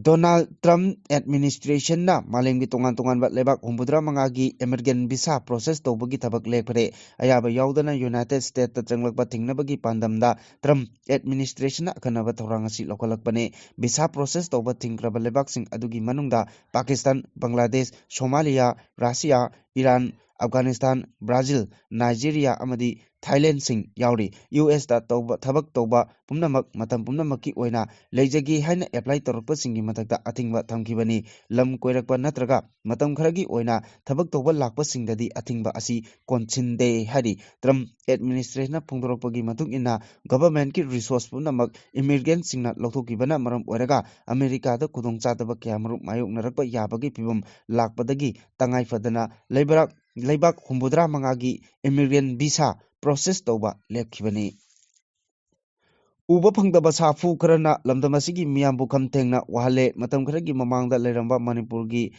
ꯗꯣꯅꯥꯜꯗ ꯇ꯭ꯔꯝꯞ ꯑꯦꯗꯃꯤꯅꯤꯁꯇ꯭ꯔꯦꯁꯟꯅ ꯃꯥꯂꯦꯝꯒꯤ ꯇꯣꯉꯥꯟ ꯇꯣꯉꯥꯟꯕ ꯂꯩꯕꯥꯛ ꯍꯨꯝꯐꯨꯇꯔꯥ ꯃꯉꯥꯒꯤ ꯏꯃꯤꯒ꯭ꯔꯦꯟ ꯚꯤꯁꯥ ꯄ꯭ꯔꯣꯁꯦꯁ ꯇꯧꯕꯒꯤ ꯊꯕꯛ ꯂꯦꯞꯈ꯭ꯔꯦ꯫ ꯑꯌꯥꯕ ꯌꯥꯎꯗꯅ ꯌꯨꯅꯥꯏꯇꯦꯗ ꯁ꯭ꯇꯦꯠꯇ ꯆꯪꯂꯛꯄ ꯊꯤꯡꯅꯕꯒꯤ ꯄꯥꯟꯗꯝꯗ ꯇ꯭ꯔꯝꯞ ꯑꯦꯗꯃꯤꯅꯤꯁꯇ꯭ꯔꯦꯁꯟꯅ ꯑꯈꯟꯅꯕ ꯊꯧꯔꯥꯡ ꯑꯁꯤ ꯂꯧꯈꯠꯂꯛꯄꯅꯤ꯫ ꯚꯤꯁꯥ ꯄ꯭ꯔꯣꯁꯦꯁ ꯇꯧꯕ ꯊꯤꯡꯈ꯭ꯔꯕ ꯂꯩꯕꯥꯛꯁꯤꯡ ꯑꯗꯨꯒꯤ ꯃꯅꯨꯡꯗ Pakistan, Bangladesh, Somalia, Russia, Iran, Afghanistan, Brazil, Nigeria ꯑꯃꯗꯤ ꯊꯥꯏꯂꯦꯟꯗꯁꯤꯡ ꯌꯥꯎꯔꯤ꯫ ꯌꯨ ꯑꯦꯁꯇ ꯇꯧꯕ, ꯊꯕꯛ ꯇꯧꯕ ꯄꯨꯝꯅꯃꯛ ꯃꯇꯝ ꯄꯨꯝꯅꯃꯛꯀꯤ ꯑꯣꯏꯅ ꯂꯩꯖꯒꯦ ꯍꯥꯏꯅ ꯑꯦꯄ꯭ꯂꯥꯏ ꯇꯧꯔꯛꯄꯁꯤꯡꯒꯤ ꯃꯊꯛꯇ ꯑꯊꯤꯡꯕ ꯊꯝꯈꯤꯕꯅꯤ꯫ ꯂꯝ ꯀꯣꯏꯔꯛꯄ ꯅꯠꯇ꯭ꯔꯒ ꯃꯇꯝ ꯈꯔꯒꯤ ꯑꯣꯏꯅ ꯊꯕꯛ ꯇꯧꯕ ꯂꯥꯛꯄꯁꯤꯡꯗꯗꯤ ꯑꯊꯤꯡꯕ ꯑꯁꯤ ꯀꯣꯟꯁꯤꯟꯗꯦ ꯍꯥꯏꯔꯤ꯫ ꯇ꯭ꯔꯝꯞ ꯑꯦꯗꯃꯤꯅꯤꯁꯇ꯭ꯔꯦꯁꯟꯅ ꯐꯣꯡꯗꯣꯔꯛꯄꯒꯤ ꯃꯇꯨꯡ ꯏꯟꯅ, ꯒꯚꯔꯟꯃꯦꯟꯠꯀꯤ ꯔꯤꯁꯣꯔꯁ ꯄꯨꯝꯅꯃꯛ ꯏꯃꯤꯒ꯭ꯔꯦꯟꯠꯁꯤꯡꯅ ꯂꯧꯊꯣꯛꯈꯤꯕꯅ ꯃꯔꯝ ꯑꯣꯏꯔꯒ ꯑꯃꯦꯔꯤꯀꯥꯗ ꯈꯨꯗꯣꯡꯆꯥꯗꯕ ꯀꯌꯥꯃꯔꯨꯝ ꯃꯥꯌꯣꯛꯅꯔꯛꯄ ꯌꯥꯕꯒꯤ ꯐꯤꯚꯝ ꯂꯥꯛꯄꯗꯒꯤ ꯇꯉꯥꯏ ꯐꯗꯅ ꯂꯩꯕꯥꯛ, ꯂꯩꯕꯥꯛ ꯍꯨꯝꯐꯨꯇꯔꯥ ꯃꯉꯥꯒꯤ ꯏꯃꯤꯒ꯭ꯔꯦꯟꯠ ꯚꯤꯁꯥ ꯄ꯭ꯔꯣꯁꯦꯁ ꯇꯧꯕ ꯂꯦꯞꯈꯤꯕꯅꯤ꯫ ꯎꯕ ꯐꯪꯗꯕ ꯁꯥꯐꯨ ꯈꯔꯅ ꯂꯝꯗꯝ ꯑꯁꯤꯒꯤ ꯃꯤꯌꯥꯝꯕꯨ ꯈꯝ ꯊꯦꯡꯅ ꯋꯥꯍꯜꯂꯦ꯫ ꯃꯇꯝ ꯈꯔꯒꯤ ꯃꯃꯥꯡꯗ ꯂꯩꯔꯝꯕ ꯃꯅꯤꯄꯨꯔꯒꯤ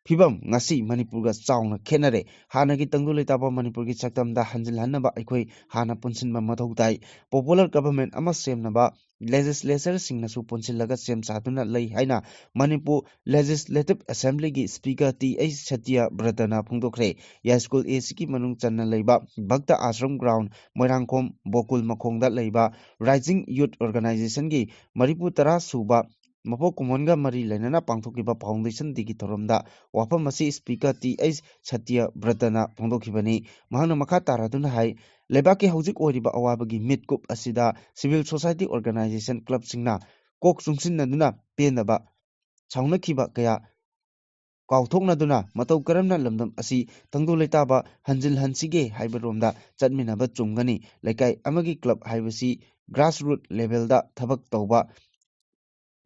ꯐꯤꯕꯝ ꯉꯁꯤ ꯃꯅꯤꯄꯨꯔꯒ ꯆꯥꯎꯅ ꯈꯦꯠꯅꯔꯦ꯫ ꯍꯥꯟꯅꯒꯤ ꯇꯪꯗꯨ ꯂꯩꯇꯥꯕ ꯃꯅꯤꯄꯨꯔꯒꯤ ꯁꯛꯇꯝꯗ ꯍꯟꯖꯤꯜꯍꯟꯅꯕ ꯑꯩꯈꯣꯏ ꯍꯥꯟꯅ ꯄꯨꯟꯁꯤꯟꯕ ꯃꯊꯧ ꯇꯥꯏ꯫ ꯄꯣꯄꯨꯂꯔ ꯒꯚꯔꯟꯃꯦꯟꯠ ꯑꯃ ꯁꯦꯝꯅꯕ ꯂꯦꯖꯤꯁꯂꯦꯆꯔꯁꯤꯡꯅꯁꯨ ꯄꯨꯟꯁꯤꯜꯂꯒ ꯁꯦꯝ ꯁꯥꯗꯨꯅ ꯂꯩ ꯍꯥꯏꯅ ꯃꯅꯤꯄꯨꯔ ꯂꯦꯖꯤꯁꯂꯦꯇꯤꯚ ꯑꯦꯁꯦꯝꯕ꯭ꯂꯤꯒꯤ ꯁ꯭ꯄꯤꯀꯔ ꯇꯤ ꯑꯩꯆ ꯁꯇ꯭ꯌꯕ꯭ꯔꯇꯅ ꯐꯣꯡꯗꯣꯛꯈ꯭ꯔꯦ꯫ ꯌꯥꯏꯁ꯭ꯀꯨꯜ ꯑꯦꯁꯤꯒꯤ ꯃꯅꯨꯡ ꯆꯟꯅ ꯂꯩꯕ ꯚꯛꯇ ꯑꯥꯁ꯭ꯔꯝ ꯒ꯭ꯔꯥꯎꯟ, ꯃꯣꯏꯔꯥꯡꯈꯣꯝ ꯕꯣꯀꯨꯜ ꯃꯈꯣꯡꯗ ꯂꯩꯕ ꯔꯥꯏꯖꯤꯡ ꯌꯨꯊ ꯑꯣꯔꯒꯅꯥꯏꯖꯦꯁꯟꯒꯤ ꯃꯔꯤꯐꯨ ꯇꯔꯥ ꯁꯨꯕ ꯃꯄꯣꯛ ꯀꯨꯝꯑꯣꯟꯒ ꯃꯔꯤ ꯂꯩꯅꯅ ꯄꯥꯡꯊꯣꯛꯈꯤꯕ ꯐꯥꯎꯟꯗꯦꯁꯟ ꯗꯦꯒꯤ ꯊꯧꯔꯝꯗ ꯋꯥꯐꯝ ꯑꯁꯤ ꯁ꯭ꯄꯤꯀꯔ ꯇꯤ ꯑꯩꯆ ꯁꯇ꯭ꯌꯕ꯭ꯔꯇꯅ ꯐꯣꯡꯗꯣꯛꯈꯤꯕꯅꯤ꯫ ꯃꯍꯥꯛꯅ ꯃꯈꯥ ꯇꯥꯔꯗꯨꯅ ꯍꯥꯏ, ꯂꯩꯕꯥꯛꯀꯤ ꯍꯧꯖꯤꯛ ꯑꯣꯏꯔꯤꯕ ꯑꯋꯥꯕꯒꯤ ꯃꯤꯠꯀꯨꯞ ꯑꯁꯤꯗ ꯁꯤꯚꯤꯜ ꯁꯣꯁꯥꯏꯇꯤ ꯑꯣꯔꯒꯅꯥꯏꯖꯦꯁꯟ ꯀ꯭ꯂꯕꯁꯤꯡꯅ ꯀꯣꯛ ꯆꯨꯡꯁꯤꯟꯅꯗꯨꯅ ꯄꯦꯟꯗꯕ ꯁꯥꯎꯅꯈꯤꯕ ꯀꯌꯥ ꯄꯥꯎꯊꯣꯛꯅꯗꯨꯅ ꯃꯇꯧ ꯀꯔꯝꯅ ꯂꯝꯗꯝ ꯑꯁꯤ ꯇꯪꯗꯨ ꯂꯩꯇꯥꯕ ꯍꯟꯖꯤꯜꯍꯟꯁꯤꯒꯦ ꯍꯥꯏꯕꯔꯣꯝꯗ ꯆꯠꯃꯤꯟꯅꯕ ꯆꯨꯝꯒꯅꯤ꯫ ꯂꯩꯀꯥꯏ ꯑꯃꯒꯤ ꯀ꯭ꯂꯕ ꯍꯥꯏꯕꯁꯤ grassroot levelꯗ ꯊꯕꯛ ꯇꯧꯕ,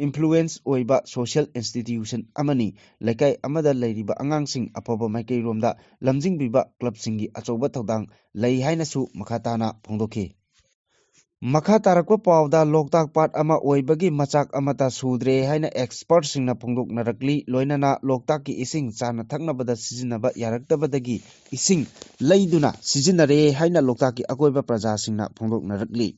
influence ꯑꯣꯏꯕ social institution ꯑꯃꯅꯤ꯫ ꯂꯩꯀꯥꯏ ꯑꯃꯗ ꯂꯩꯔꯤꯕ ꯑꯉꯥꯡꯁꯤꯡ ꯑꯐꯕ ꯃꯥꯏꯀꯩꯔꯣꯝꯗ ꯂꯝꯖꯤꯡꯕꯤꯕ ꯀ꯭ꯂꯕꯁꯤꯡꯒꯤ ꯑꯆꯧꯕ ꯊꯧꯗꯥꯡ ꯂꯩ ꯍꯥꯏꯅꯁꯨ ꯃꯈꯥ ꯇꯥꯅ ꯐꯣꯡꯗꯣꯛꯈꯤ꯫ ꯃꯈꯥ ꯇꯥꯔꯛꯄ ꯄꯥꯎꯗ ꯂꯣꯛꯇꯥꯛ ꯄꯥꯠ ꯑꯃ ꯑꯣꯏꯕꯒꯤ ꯃꯆꯥꯛ ꯑꯃꯠꯇ ꯁꯨꯗ꯭ꯔꯦ ꯍꯥꯏꯅ expertꯁꯤꯡꯅ ꯐꯣꯡꯗꯣꯛꯅꯔꯛꯂꯤ꯫ ꯂꯣꯏꯅꯅ ꯂꯣꯛꯇꯥꯛꯀꯤ ꯏꯁꯤꯡ ꯆꯥꯅ ꯊꯛꯅꯕꯗ ꯁꯤꯖꯤꯟꯅꯕ ꯌꯥꯔꯛꯇꯕꯗꯒꯤ ꯏꯁꯤꯡ ꯂꯩꯗꯨꯅ ꯁꯤꯖꯤꯟꯅꯔꯦ ꯍꯥꯏꯅ ꯂꯣꯛꯇꯥꯛꯀꯤ ꯑꯀꯣꯏꯕ ꯄ꯭ꯔꯖꯥꯁꯤꯡꯅ ꯐꯣꯡꯗꯣꯛꯅꯔꯛꯂꯤ꯫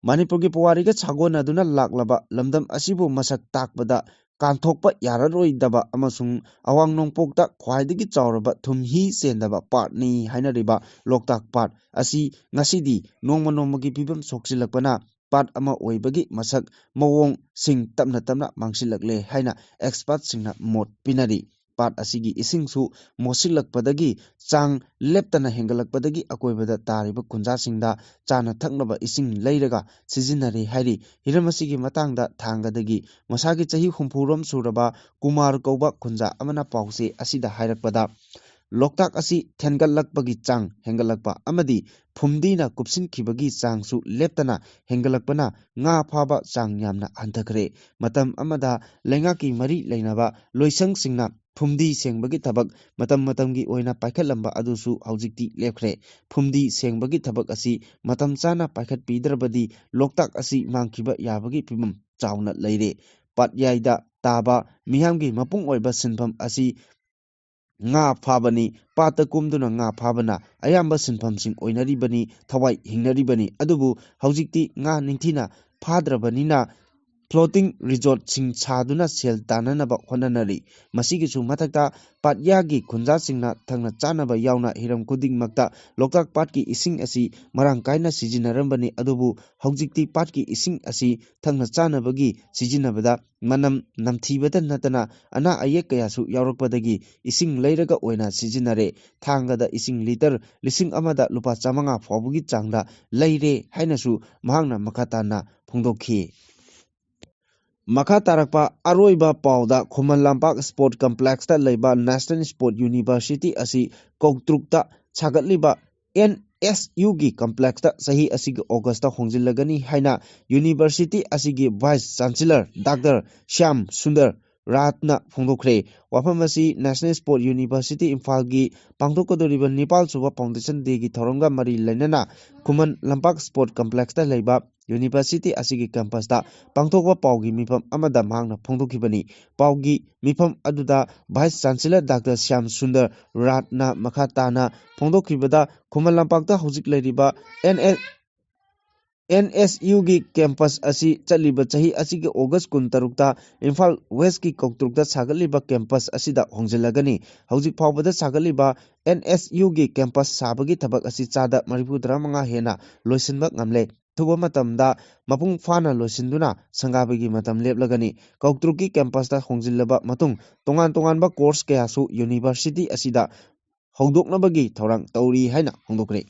ꯃꯅꯤꯄꯨꯔꯒꯤ ꯄꯨꯋꯥꯔꯤꯒ ꯁꯥꯒꯣꯟꯅꯗꯨꯅ ꯂꯥꯛꯂꯕ ꯂꯝꯗꯝ ꯑꯁꯤꯕꯨ ꯃꯁꯛ ꯇꯥꯛꯄꯗ ꯀꯥꯟꯊꯣꯛꯄ ꯌꯥꯔꯔꯣꯏꯗꯕ ꯑꯃꯁꯨꯡ ꯑꯋꯥꯡ ꯅꯣꯡꯄꯣꯛꯇ ꯈ꯭ꯋꯥꯏꯗꯒꯤ ꯆꯥꯎꯔꯕ ꯊꯨꯝꯍꯤ ꯆꯦꯟꯗꯕ ꯄꯥꯠꯅꯤ ꯍꯥꯏꯅꯔꯤꯕ ꯂꯣꯛꯇꯥꯛ ꯄꯥꯠ ꯑꯁꯤ ꯉꯁꯤꯗꯤ ꯅꯣꯡꯃ ꯅꯣꯡꯃꯒꯤ ꯐꯤꯕꯝ ꯁꯣꯛꯆꯤꯜꯂꯛꯄꯅ ꯄꯥꯠ ꯑꯃ ꯑꯣꯏꯕꯒꯤ ꯃꯁꯛ ꯃꯑꯣꯡꯁꯤꯡ ꯇꯞꯅ ꯇꯞꯅ ꯃꯥꯡꯁꯤꯜꯂꯛꯂꯦ ꯍꯥꯏꯅ expertꯁꯤꯡꯅ ꯃꯣꯠ ꯄꯤꯅꯔꯤ꯫ ꯄꯥꯠ ꯑꯁꯤꯒꯤ ꯏꯁꯤꯡꯁꯨ ꯃꯣꯠꯁꯤꯜꯂꯛꯄꯗꯒꯤ ꯆꯥꯡ ꯂꯦꯞꯇꯅ ꯍꯦꯟꯒꯠꯂꯛꯄꯗꯒꯤ ꯑꯀꯣꯏꯕꯗ ꯇꯥꯔꯤꯕ ꯈꯨꯟꯖꯥꯁꯤꯡꯗ ꯆꯥꯅ ꯊꯛꯅꯕ ꯏꯁꯤꯡ ꯂꯩꯔꯒ ꯁꯤꯖꯤꯟꯅꯔꯦ ꯍꯥꯏꯔꯤ꯫ ꯍꯤꯔꯝ ꯑꯁꯤꯒꯤ ꯃꯇꯥꯡꯗ ꯊꯥꯡꯒꯗꯒꯤ ꯃꯁꯥꯒꯤ ꯆꯍꯤ ꯍꯨꯝꯐꯨ ꯔꯣꯝ ꯁꯨꯔꯕ ꯀꯨꯃꯥꯔ ꯀꯧꯕ ꯈꯨꯟꯖꯥ ꯑꯃꯅ ꯄꯥꯎꯆꯦ ꯑꯁꯤꯗ ꯍꯥꯏꯔꯛꯄꯗ, ꯂꯣꯛꯇꯥꯛ ꯑꯁꯤ ꯊꯦꯟꯒꯠꯂꯛꯄꯒꯤ ꯆꯥꯡ ꯍꯦꯟꯒꯠꯂꯛꯄ ꯑꯃꯗꯤ ꯐꯨꯝꯗꯤꯅ ꯀꯨꯞꯁꯤꯟꯈꯤꯕꯒꯤ ꯆꯥꯡꯁꯨ ꯂꯦꯞꯇꯅ ꯍꯦꯟꯒꯠꯂꯛꯄꯅ ꯉꯥ ꯐꯥꯕ ꯆꯥꯡ ꯌꯥꯝꯅ ꯍꯟꯊꯈ꯭ꯔꯦ꯫ ꯃꯇꯝ ꯑꯃꯗ ꯂꯩꯉꯥꯛꯀꯤ ꯃꯔꯤ ꯂꯩꯅꯕ ꯂꯣꯏꯁꯪꯁꯤꯡꯅ ꯐꯨꯝꯗꯤ ꯁꯦꯡꯕꯒꯤ ꯊꯕꯛ ꯃꯇꯝ ꯃꯇꯝꯒꯤ ꯑꯣꯏꯅ ꯄꯥꯏꯈꯠꯂꯝꯕ ꯑꯗꯨꯁꯨ ꯍꯧꯖꯤꯛꯇꯤ ꯂꯦꯞꯈ꯭ꯔꯦ꯫ ꯐꯨꯝꯗꯤ ꯁꯦꯡꯕꯒꯤ ꯊꯕꯛ ꯑꯁꯤ ꯃꯇꯝ ꯆꯥꯅ ꯄꯥꯏꯈꯠꯄꯤꯗ꯭ꯔꯕꯗꯤ ꯂꯣꯛꯇꯥꯛ ꯑꯁꯤ ꯃꯥꯡꯈꯤꯕ ꯌꯥꯕꯒꯤ ꯐꯤꯕꯝ ꯆꯥꯎꯅ ꯂꯩꯔꯦ꯫ ꯄꯥꯠꯌꯥꯏꯗ ꯇꯥꯕ ꯃꯤꯌꯥꯝꯒꯤ ꯃꯄꯨꯡ ꯑꯣꯏꯕ ꯁꯤꯟꯐꯝ ꯑꯁꯤ ꯉꯥ ꯐꯥꯕꯅꯤ꯫ ꯄꯥꯠꯇ ꯀꯨꯝꯗꯨꯅ ꯉꯥ ꯐꯥꯕꯅ ꯑꯌꯥꯝꯕ ꯁꯤꯟꯐꯝꯁꯤꯡ ꯑꯣꯏꯅꯔꯤꯕꯅꯤ, ꯊꯋꯥꯏ ꯍꯤꯡꯅꯔꯤꯕꯅꯤ꯫ ꯑꯗꯨꯕꯨ ꯍꯧꯖꯤꯛꯇꯤ ꯉꯥ ꯅꯤꯡꯊꯤꯅ ꯐꯥꯗ꯭ꯔꯕꯅꯤꯅ floating resortꯁꯤꯡ ꯁꯥꯗꯨꯅ ꯁꯦꯜ ꯇꯥꯟꯅꯅꯕ ꯍꯣꯠꯅꯅꯔꯤ꯫ ꯃꯁꯤꯒꯤꯁꯨ ꯃꯊꯛꯇ ꯄꯥꯠꯌꯥꯒꯤ ꯈꯨꯟꯖꯥꯁꯤꯡꯅ ꯊꯛꯅ ꯆꯥꯅꯕ ꯌꯥꯎꯅ ꯍꯤꯔꯝ ꯈꯨꯗꯤꯡꯃꯛꯇ ꯂꯣꯛꯇꯥꯛ ꯄꯥꯠꯀꯤ ꯏꯁꯤꯡ ꯑꯁꯤ ꯃꯔꯥꯡ ꯀꯥꯏꯅ ꯁꯤꯖꯤꯟꯅꯔꯝꯕꯅꯤ꯫ ꯑꯗꯨꯕꯨ ꯍꯧꯖꯤꯛꯇꯤ ꯄꯥꯠꯀꯤ ꯏꯁꯤꯡ ꯑꯁꯤ ꯊꯛꯅ ꯆꯥꯅꯕꯒꯤ ꯁꯤꯖꯤꯟꯅꯕꯗ ꯃꯅꯝ ꯅꯝꯊꯤꯕꯇ ꯅꯠꯇꯅ ꯑꯅꯥ ꯑꯌꯦꯛ ꯀꯌꯥꯁꯨ ꯌꯥꯎꯔꯛꯄꯗꯒꯤ ꯏꯁꯤꯡ ꯂꯩꯔꯒ ꯑꯣꯏꯅ ꯁꯤꯖꯤꯟꯅꯔꯦ꯫ ꯊꯥꯡꯒꯗ ꯏꯁꯤꯡ ꯂꯤꯇꯔ ꯂꯤꯁꯤꯡ ꯑꯃꯗ ꯂꯨꯄꯥ ꯆꯥꯃꯉꯥ ꯐꯥꯎꯕꯒꯤ ꯆꯥꯡꯗ ꯂꯩꯔꯦ ꯍꯥꯏꯅꯁꯨ ꯃꯍꯥꯛꯅ ꯃꯈꯥ ꯇꯥꯅ ꯐꯣꯡꯗꯣꯛꯈꯤ꯫ ꯃꯈꯥ ꯇꯥꯔꯛꯄ ꯑꯔꯣꯏꯕ ꯄꯥꯎꯗ, ꯈꯨꯃꯟ ꯂꯝꯄꯥꯛ ꯁ꯭ꯄꯣꯔꯠ ꯀꯝꯄ꯭ꯂꯦꯛꯁꯇ ꯂꯩꯕ ꯅꯦꯁꯅꯦꯜ ꯁ꯭ꯄꯣꯔꯠ ꯌꯨꯅꯤꯚꯔꯁꯤꯇꯤ ꯑꯁꯤ ꯀꯧꯇ꯭ꯔꯨꯛꯇ ꯁꯥꯒꯠꯂꯤꯕ ꯑꯦꯟ ꯑꯦꯁ ꯌꯨꯒꯤ ꯀꯝꯄ꯭ꯂꯦꯛꯁꯇ ꯆꯍꯤ ꯑꯁꯤꯒꯤ ꯑꯣꯒꯁꯇ ꯍꯣꯡꯖꯤꯜꯂꯒꯅꯤ ꯍꯥꯏꯅ ꯌꯨꯅꯤꯚꯔꯁꯤꯇꯤ ꯑꯁꯤꯒꯤ vice chancellor doctor Shyam Sundar ꯔꯥꯠꯅ ꯐꯣꯡꯗꯣꯛꯈ꯭ꯔꯦ꯫ ꯋꯥꯐꯝ ꯑꯁꯤ ꯅꯦꯁꯅꯦꯜ ꯁ꯭ꯄꯣꯔꯠ ꯌꯨꯅꯤꯚꯔꯁꯤꯇꯤ ꯏꯝꯐꯥꯜꯒꯤ ꯄꯥꯡꯊꯣꯛꯀꯗꯧꯔꯤꯕ ꯅꯤꯄꯥꯜ ꯁꯨꯕ ꯐꯥꯎꯟꯗꯦꯁꯟ ꯗꯦꯒꯤ ꯊꯧꯔꯝꯒ ꯃꯔꯤ ꯂꯩꯅꯅ ꯈꯨꯃꯟ ꯂꯝꯄꯥꯛ ꯁ꯭ꯄꯣꯔꯠ ꯀꯝꯄ꯭ꯂꯦꯛꯁꯇ ꯂꯩꯕ ꯌꯨꯅꯤꯚꯔꯁꯤꯇꯤ ꯑꯁꯤꯒꯤ ꯀꯦꯝꯄꯁꯇ ꯄꯥꯡꯊꯣꯛꯄ ꯄꯥꯎꯒꯤ ꯃꯤꯐꯝ ꯑꯃꯗ ꯃꯍꯥꯛꯅ ꯐꯣꯡꯗꯣꯛꯈꯤꯕꯅꯤ꯫ ꯄꯥꯎꯒꯤ ꯃꯤꯐꯝ ꯑꯗꯨꯗ vice chancellor doctor Shyam Sundar ꯔꯥꯠꯅ ꯃꯈꯥ ꯇꯥꯅ ꯐꯣꯡꯗꯣꯛꯈꯤꯕꯗ, ꯈꯨꯃꯟ ꯂꯝꯄꯥꯛꯇ ꯍꯧꯖꯤꯛ ꯂꯩꯔꯤꯕ ꯑꯦꯟ ꯑꯦꯁ ꯑꯦꯟ ꯑꯦꯁ ꯌꯨꯒꯤ ꯀꯦꯝꯄꯁ ꯑꯁꯤ ꯆꯠꯂꯤꯕ ꯆꯍꯤ ꯑꯁꯤꯒꯤ ꯑꯣꯒꯁ ꯀꯨꯟꯇꯔꯨꯛꯇ ꯏꯝꯐꯥꯜ ꯋꯦꯁꯀꯤ ꯀꯧꯇ꯭ꯔꯨꯛꯇ ꯁꯥꯒꯠꯂꯤꯕ ꯀꯦꯝꯄꯁ ꯑꯁꯤꯗ ꯍꯣꯡꯖꯤꯜꯂꯒꯅꯤ꯫ ꯍꯧꯖꯤꯛ ꯐꯥꯎꯕꯗ ꯁꯥꯒꯠꯂꯤꯕ ꯑꯦꯟ ꯑꯦꯁ ꯌꯨꯒꯤ ꯀꯦꯝꯄꯁ ꯁꯥꯕꯒꯤ ꯊꯕꯛ ꯑꯁꯤ ꯆꯥꯗ ꯃꯔꯤꯐꯨ ꯇꯔꯥꯃꯉꯥ ꯍꯦꯟꯅ ꯂꯣꯏꯁꯤꯟꯕ ꯉꯝꯂꯦ꯫ ꯑꯊꯨꯕ ꯃꯇꯝꯗ ꯃꯄꯨꯡ ꯐꯥꯅ ꯂꯣꯏꯁꯤꯟꯗꯨꯅ ꯁꯪꯒꯥꯕꯒꯤ ꯃꯇꯝ ꯂꯦꯞꯂꯒꯅꯤ꯫ ꯀꯧꯇ꯭ꯔꯨꯛꯀꯤ ꯀꯦꯝꯄꯁꯇ ꯍꯣꯡꯖꯤꯜꯂꯕ ꯃꯇꯨꯡ ꯇꯣꯉꯥꯟ ꯇꯣꯉꯥꯟꯕ ꯀꯣꯔꯁ ꯀꯌꯥꯁꯨ ꯌꯨꯅꯤꯚꯔꯁꯤꯇꯤ ꯑꯁꯤꯗ ꯍꯧꯗꯣꯛꯅꯕꯒꯤ ꯊꯧꯔꯥꯡ ꯇꯧꯔꯤ ꯍꯥꯏꯅ ꯐꯣꯡꯗꯣꯛꯈ꯭ꯔꯦ꯫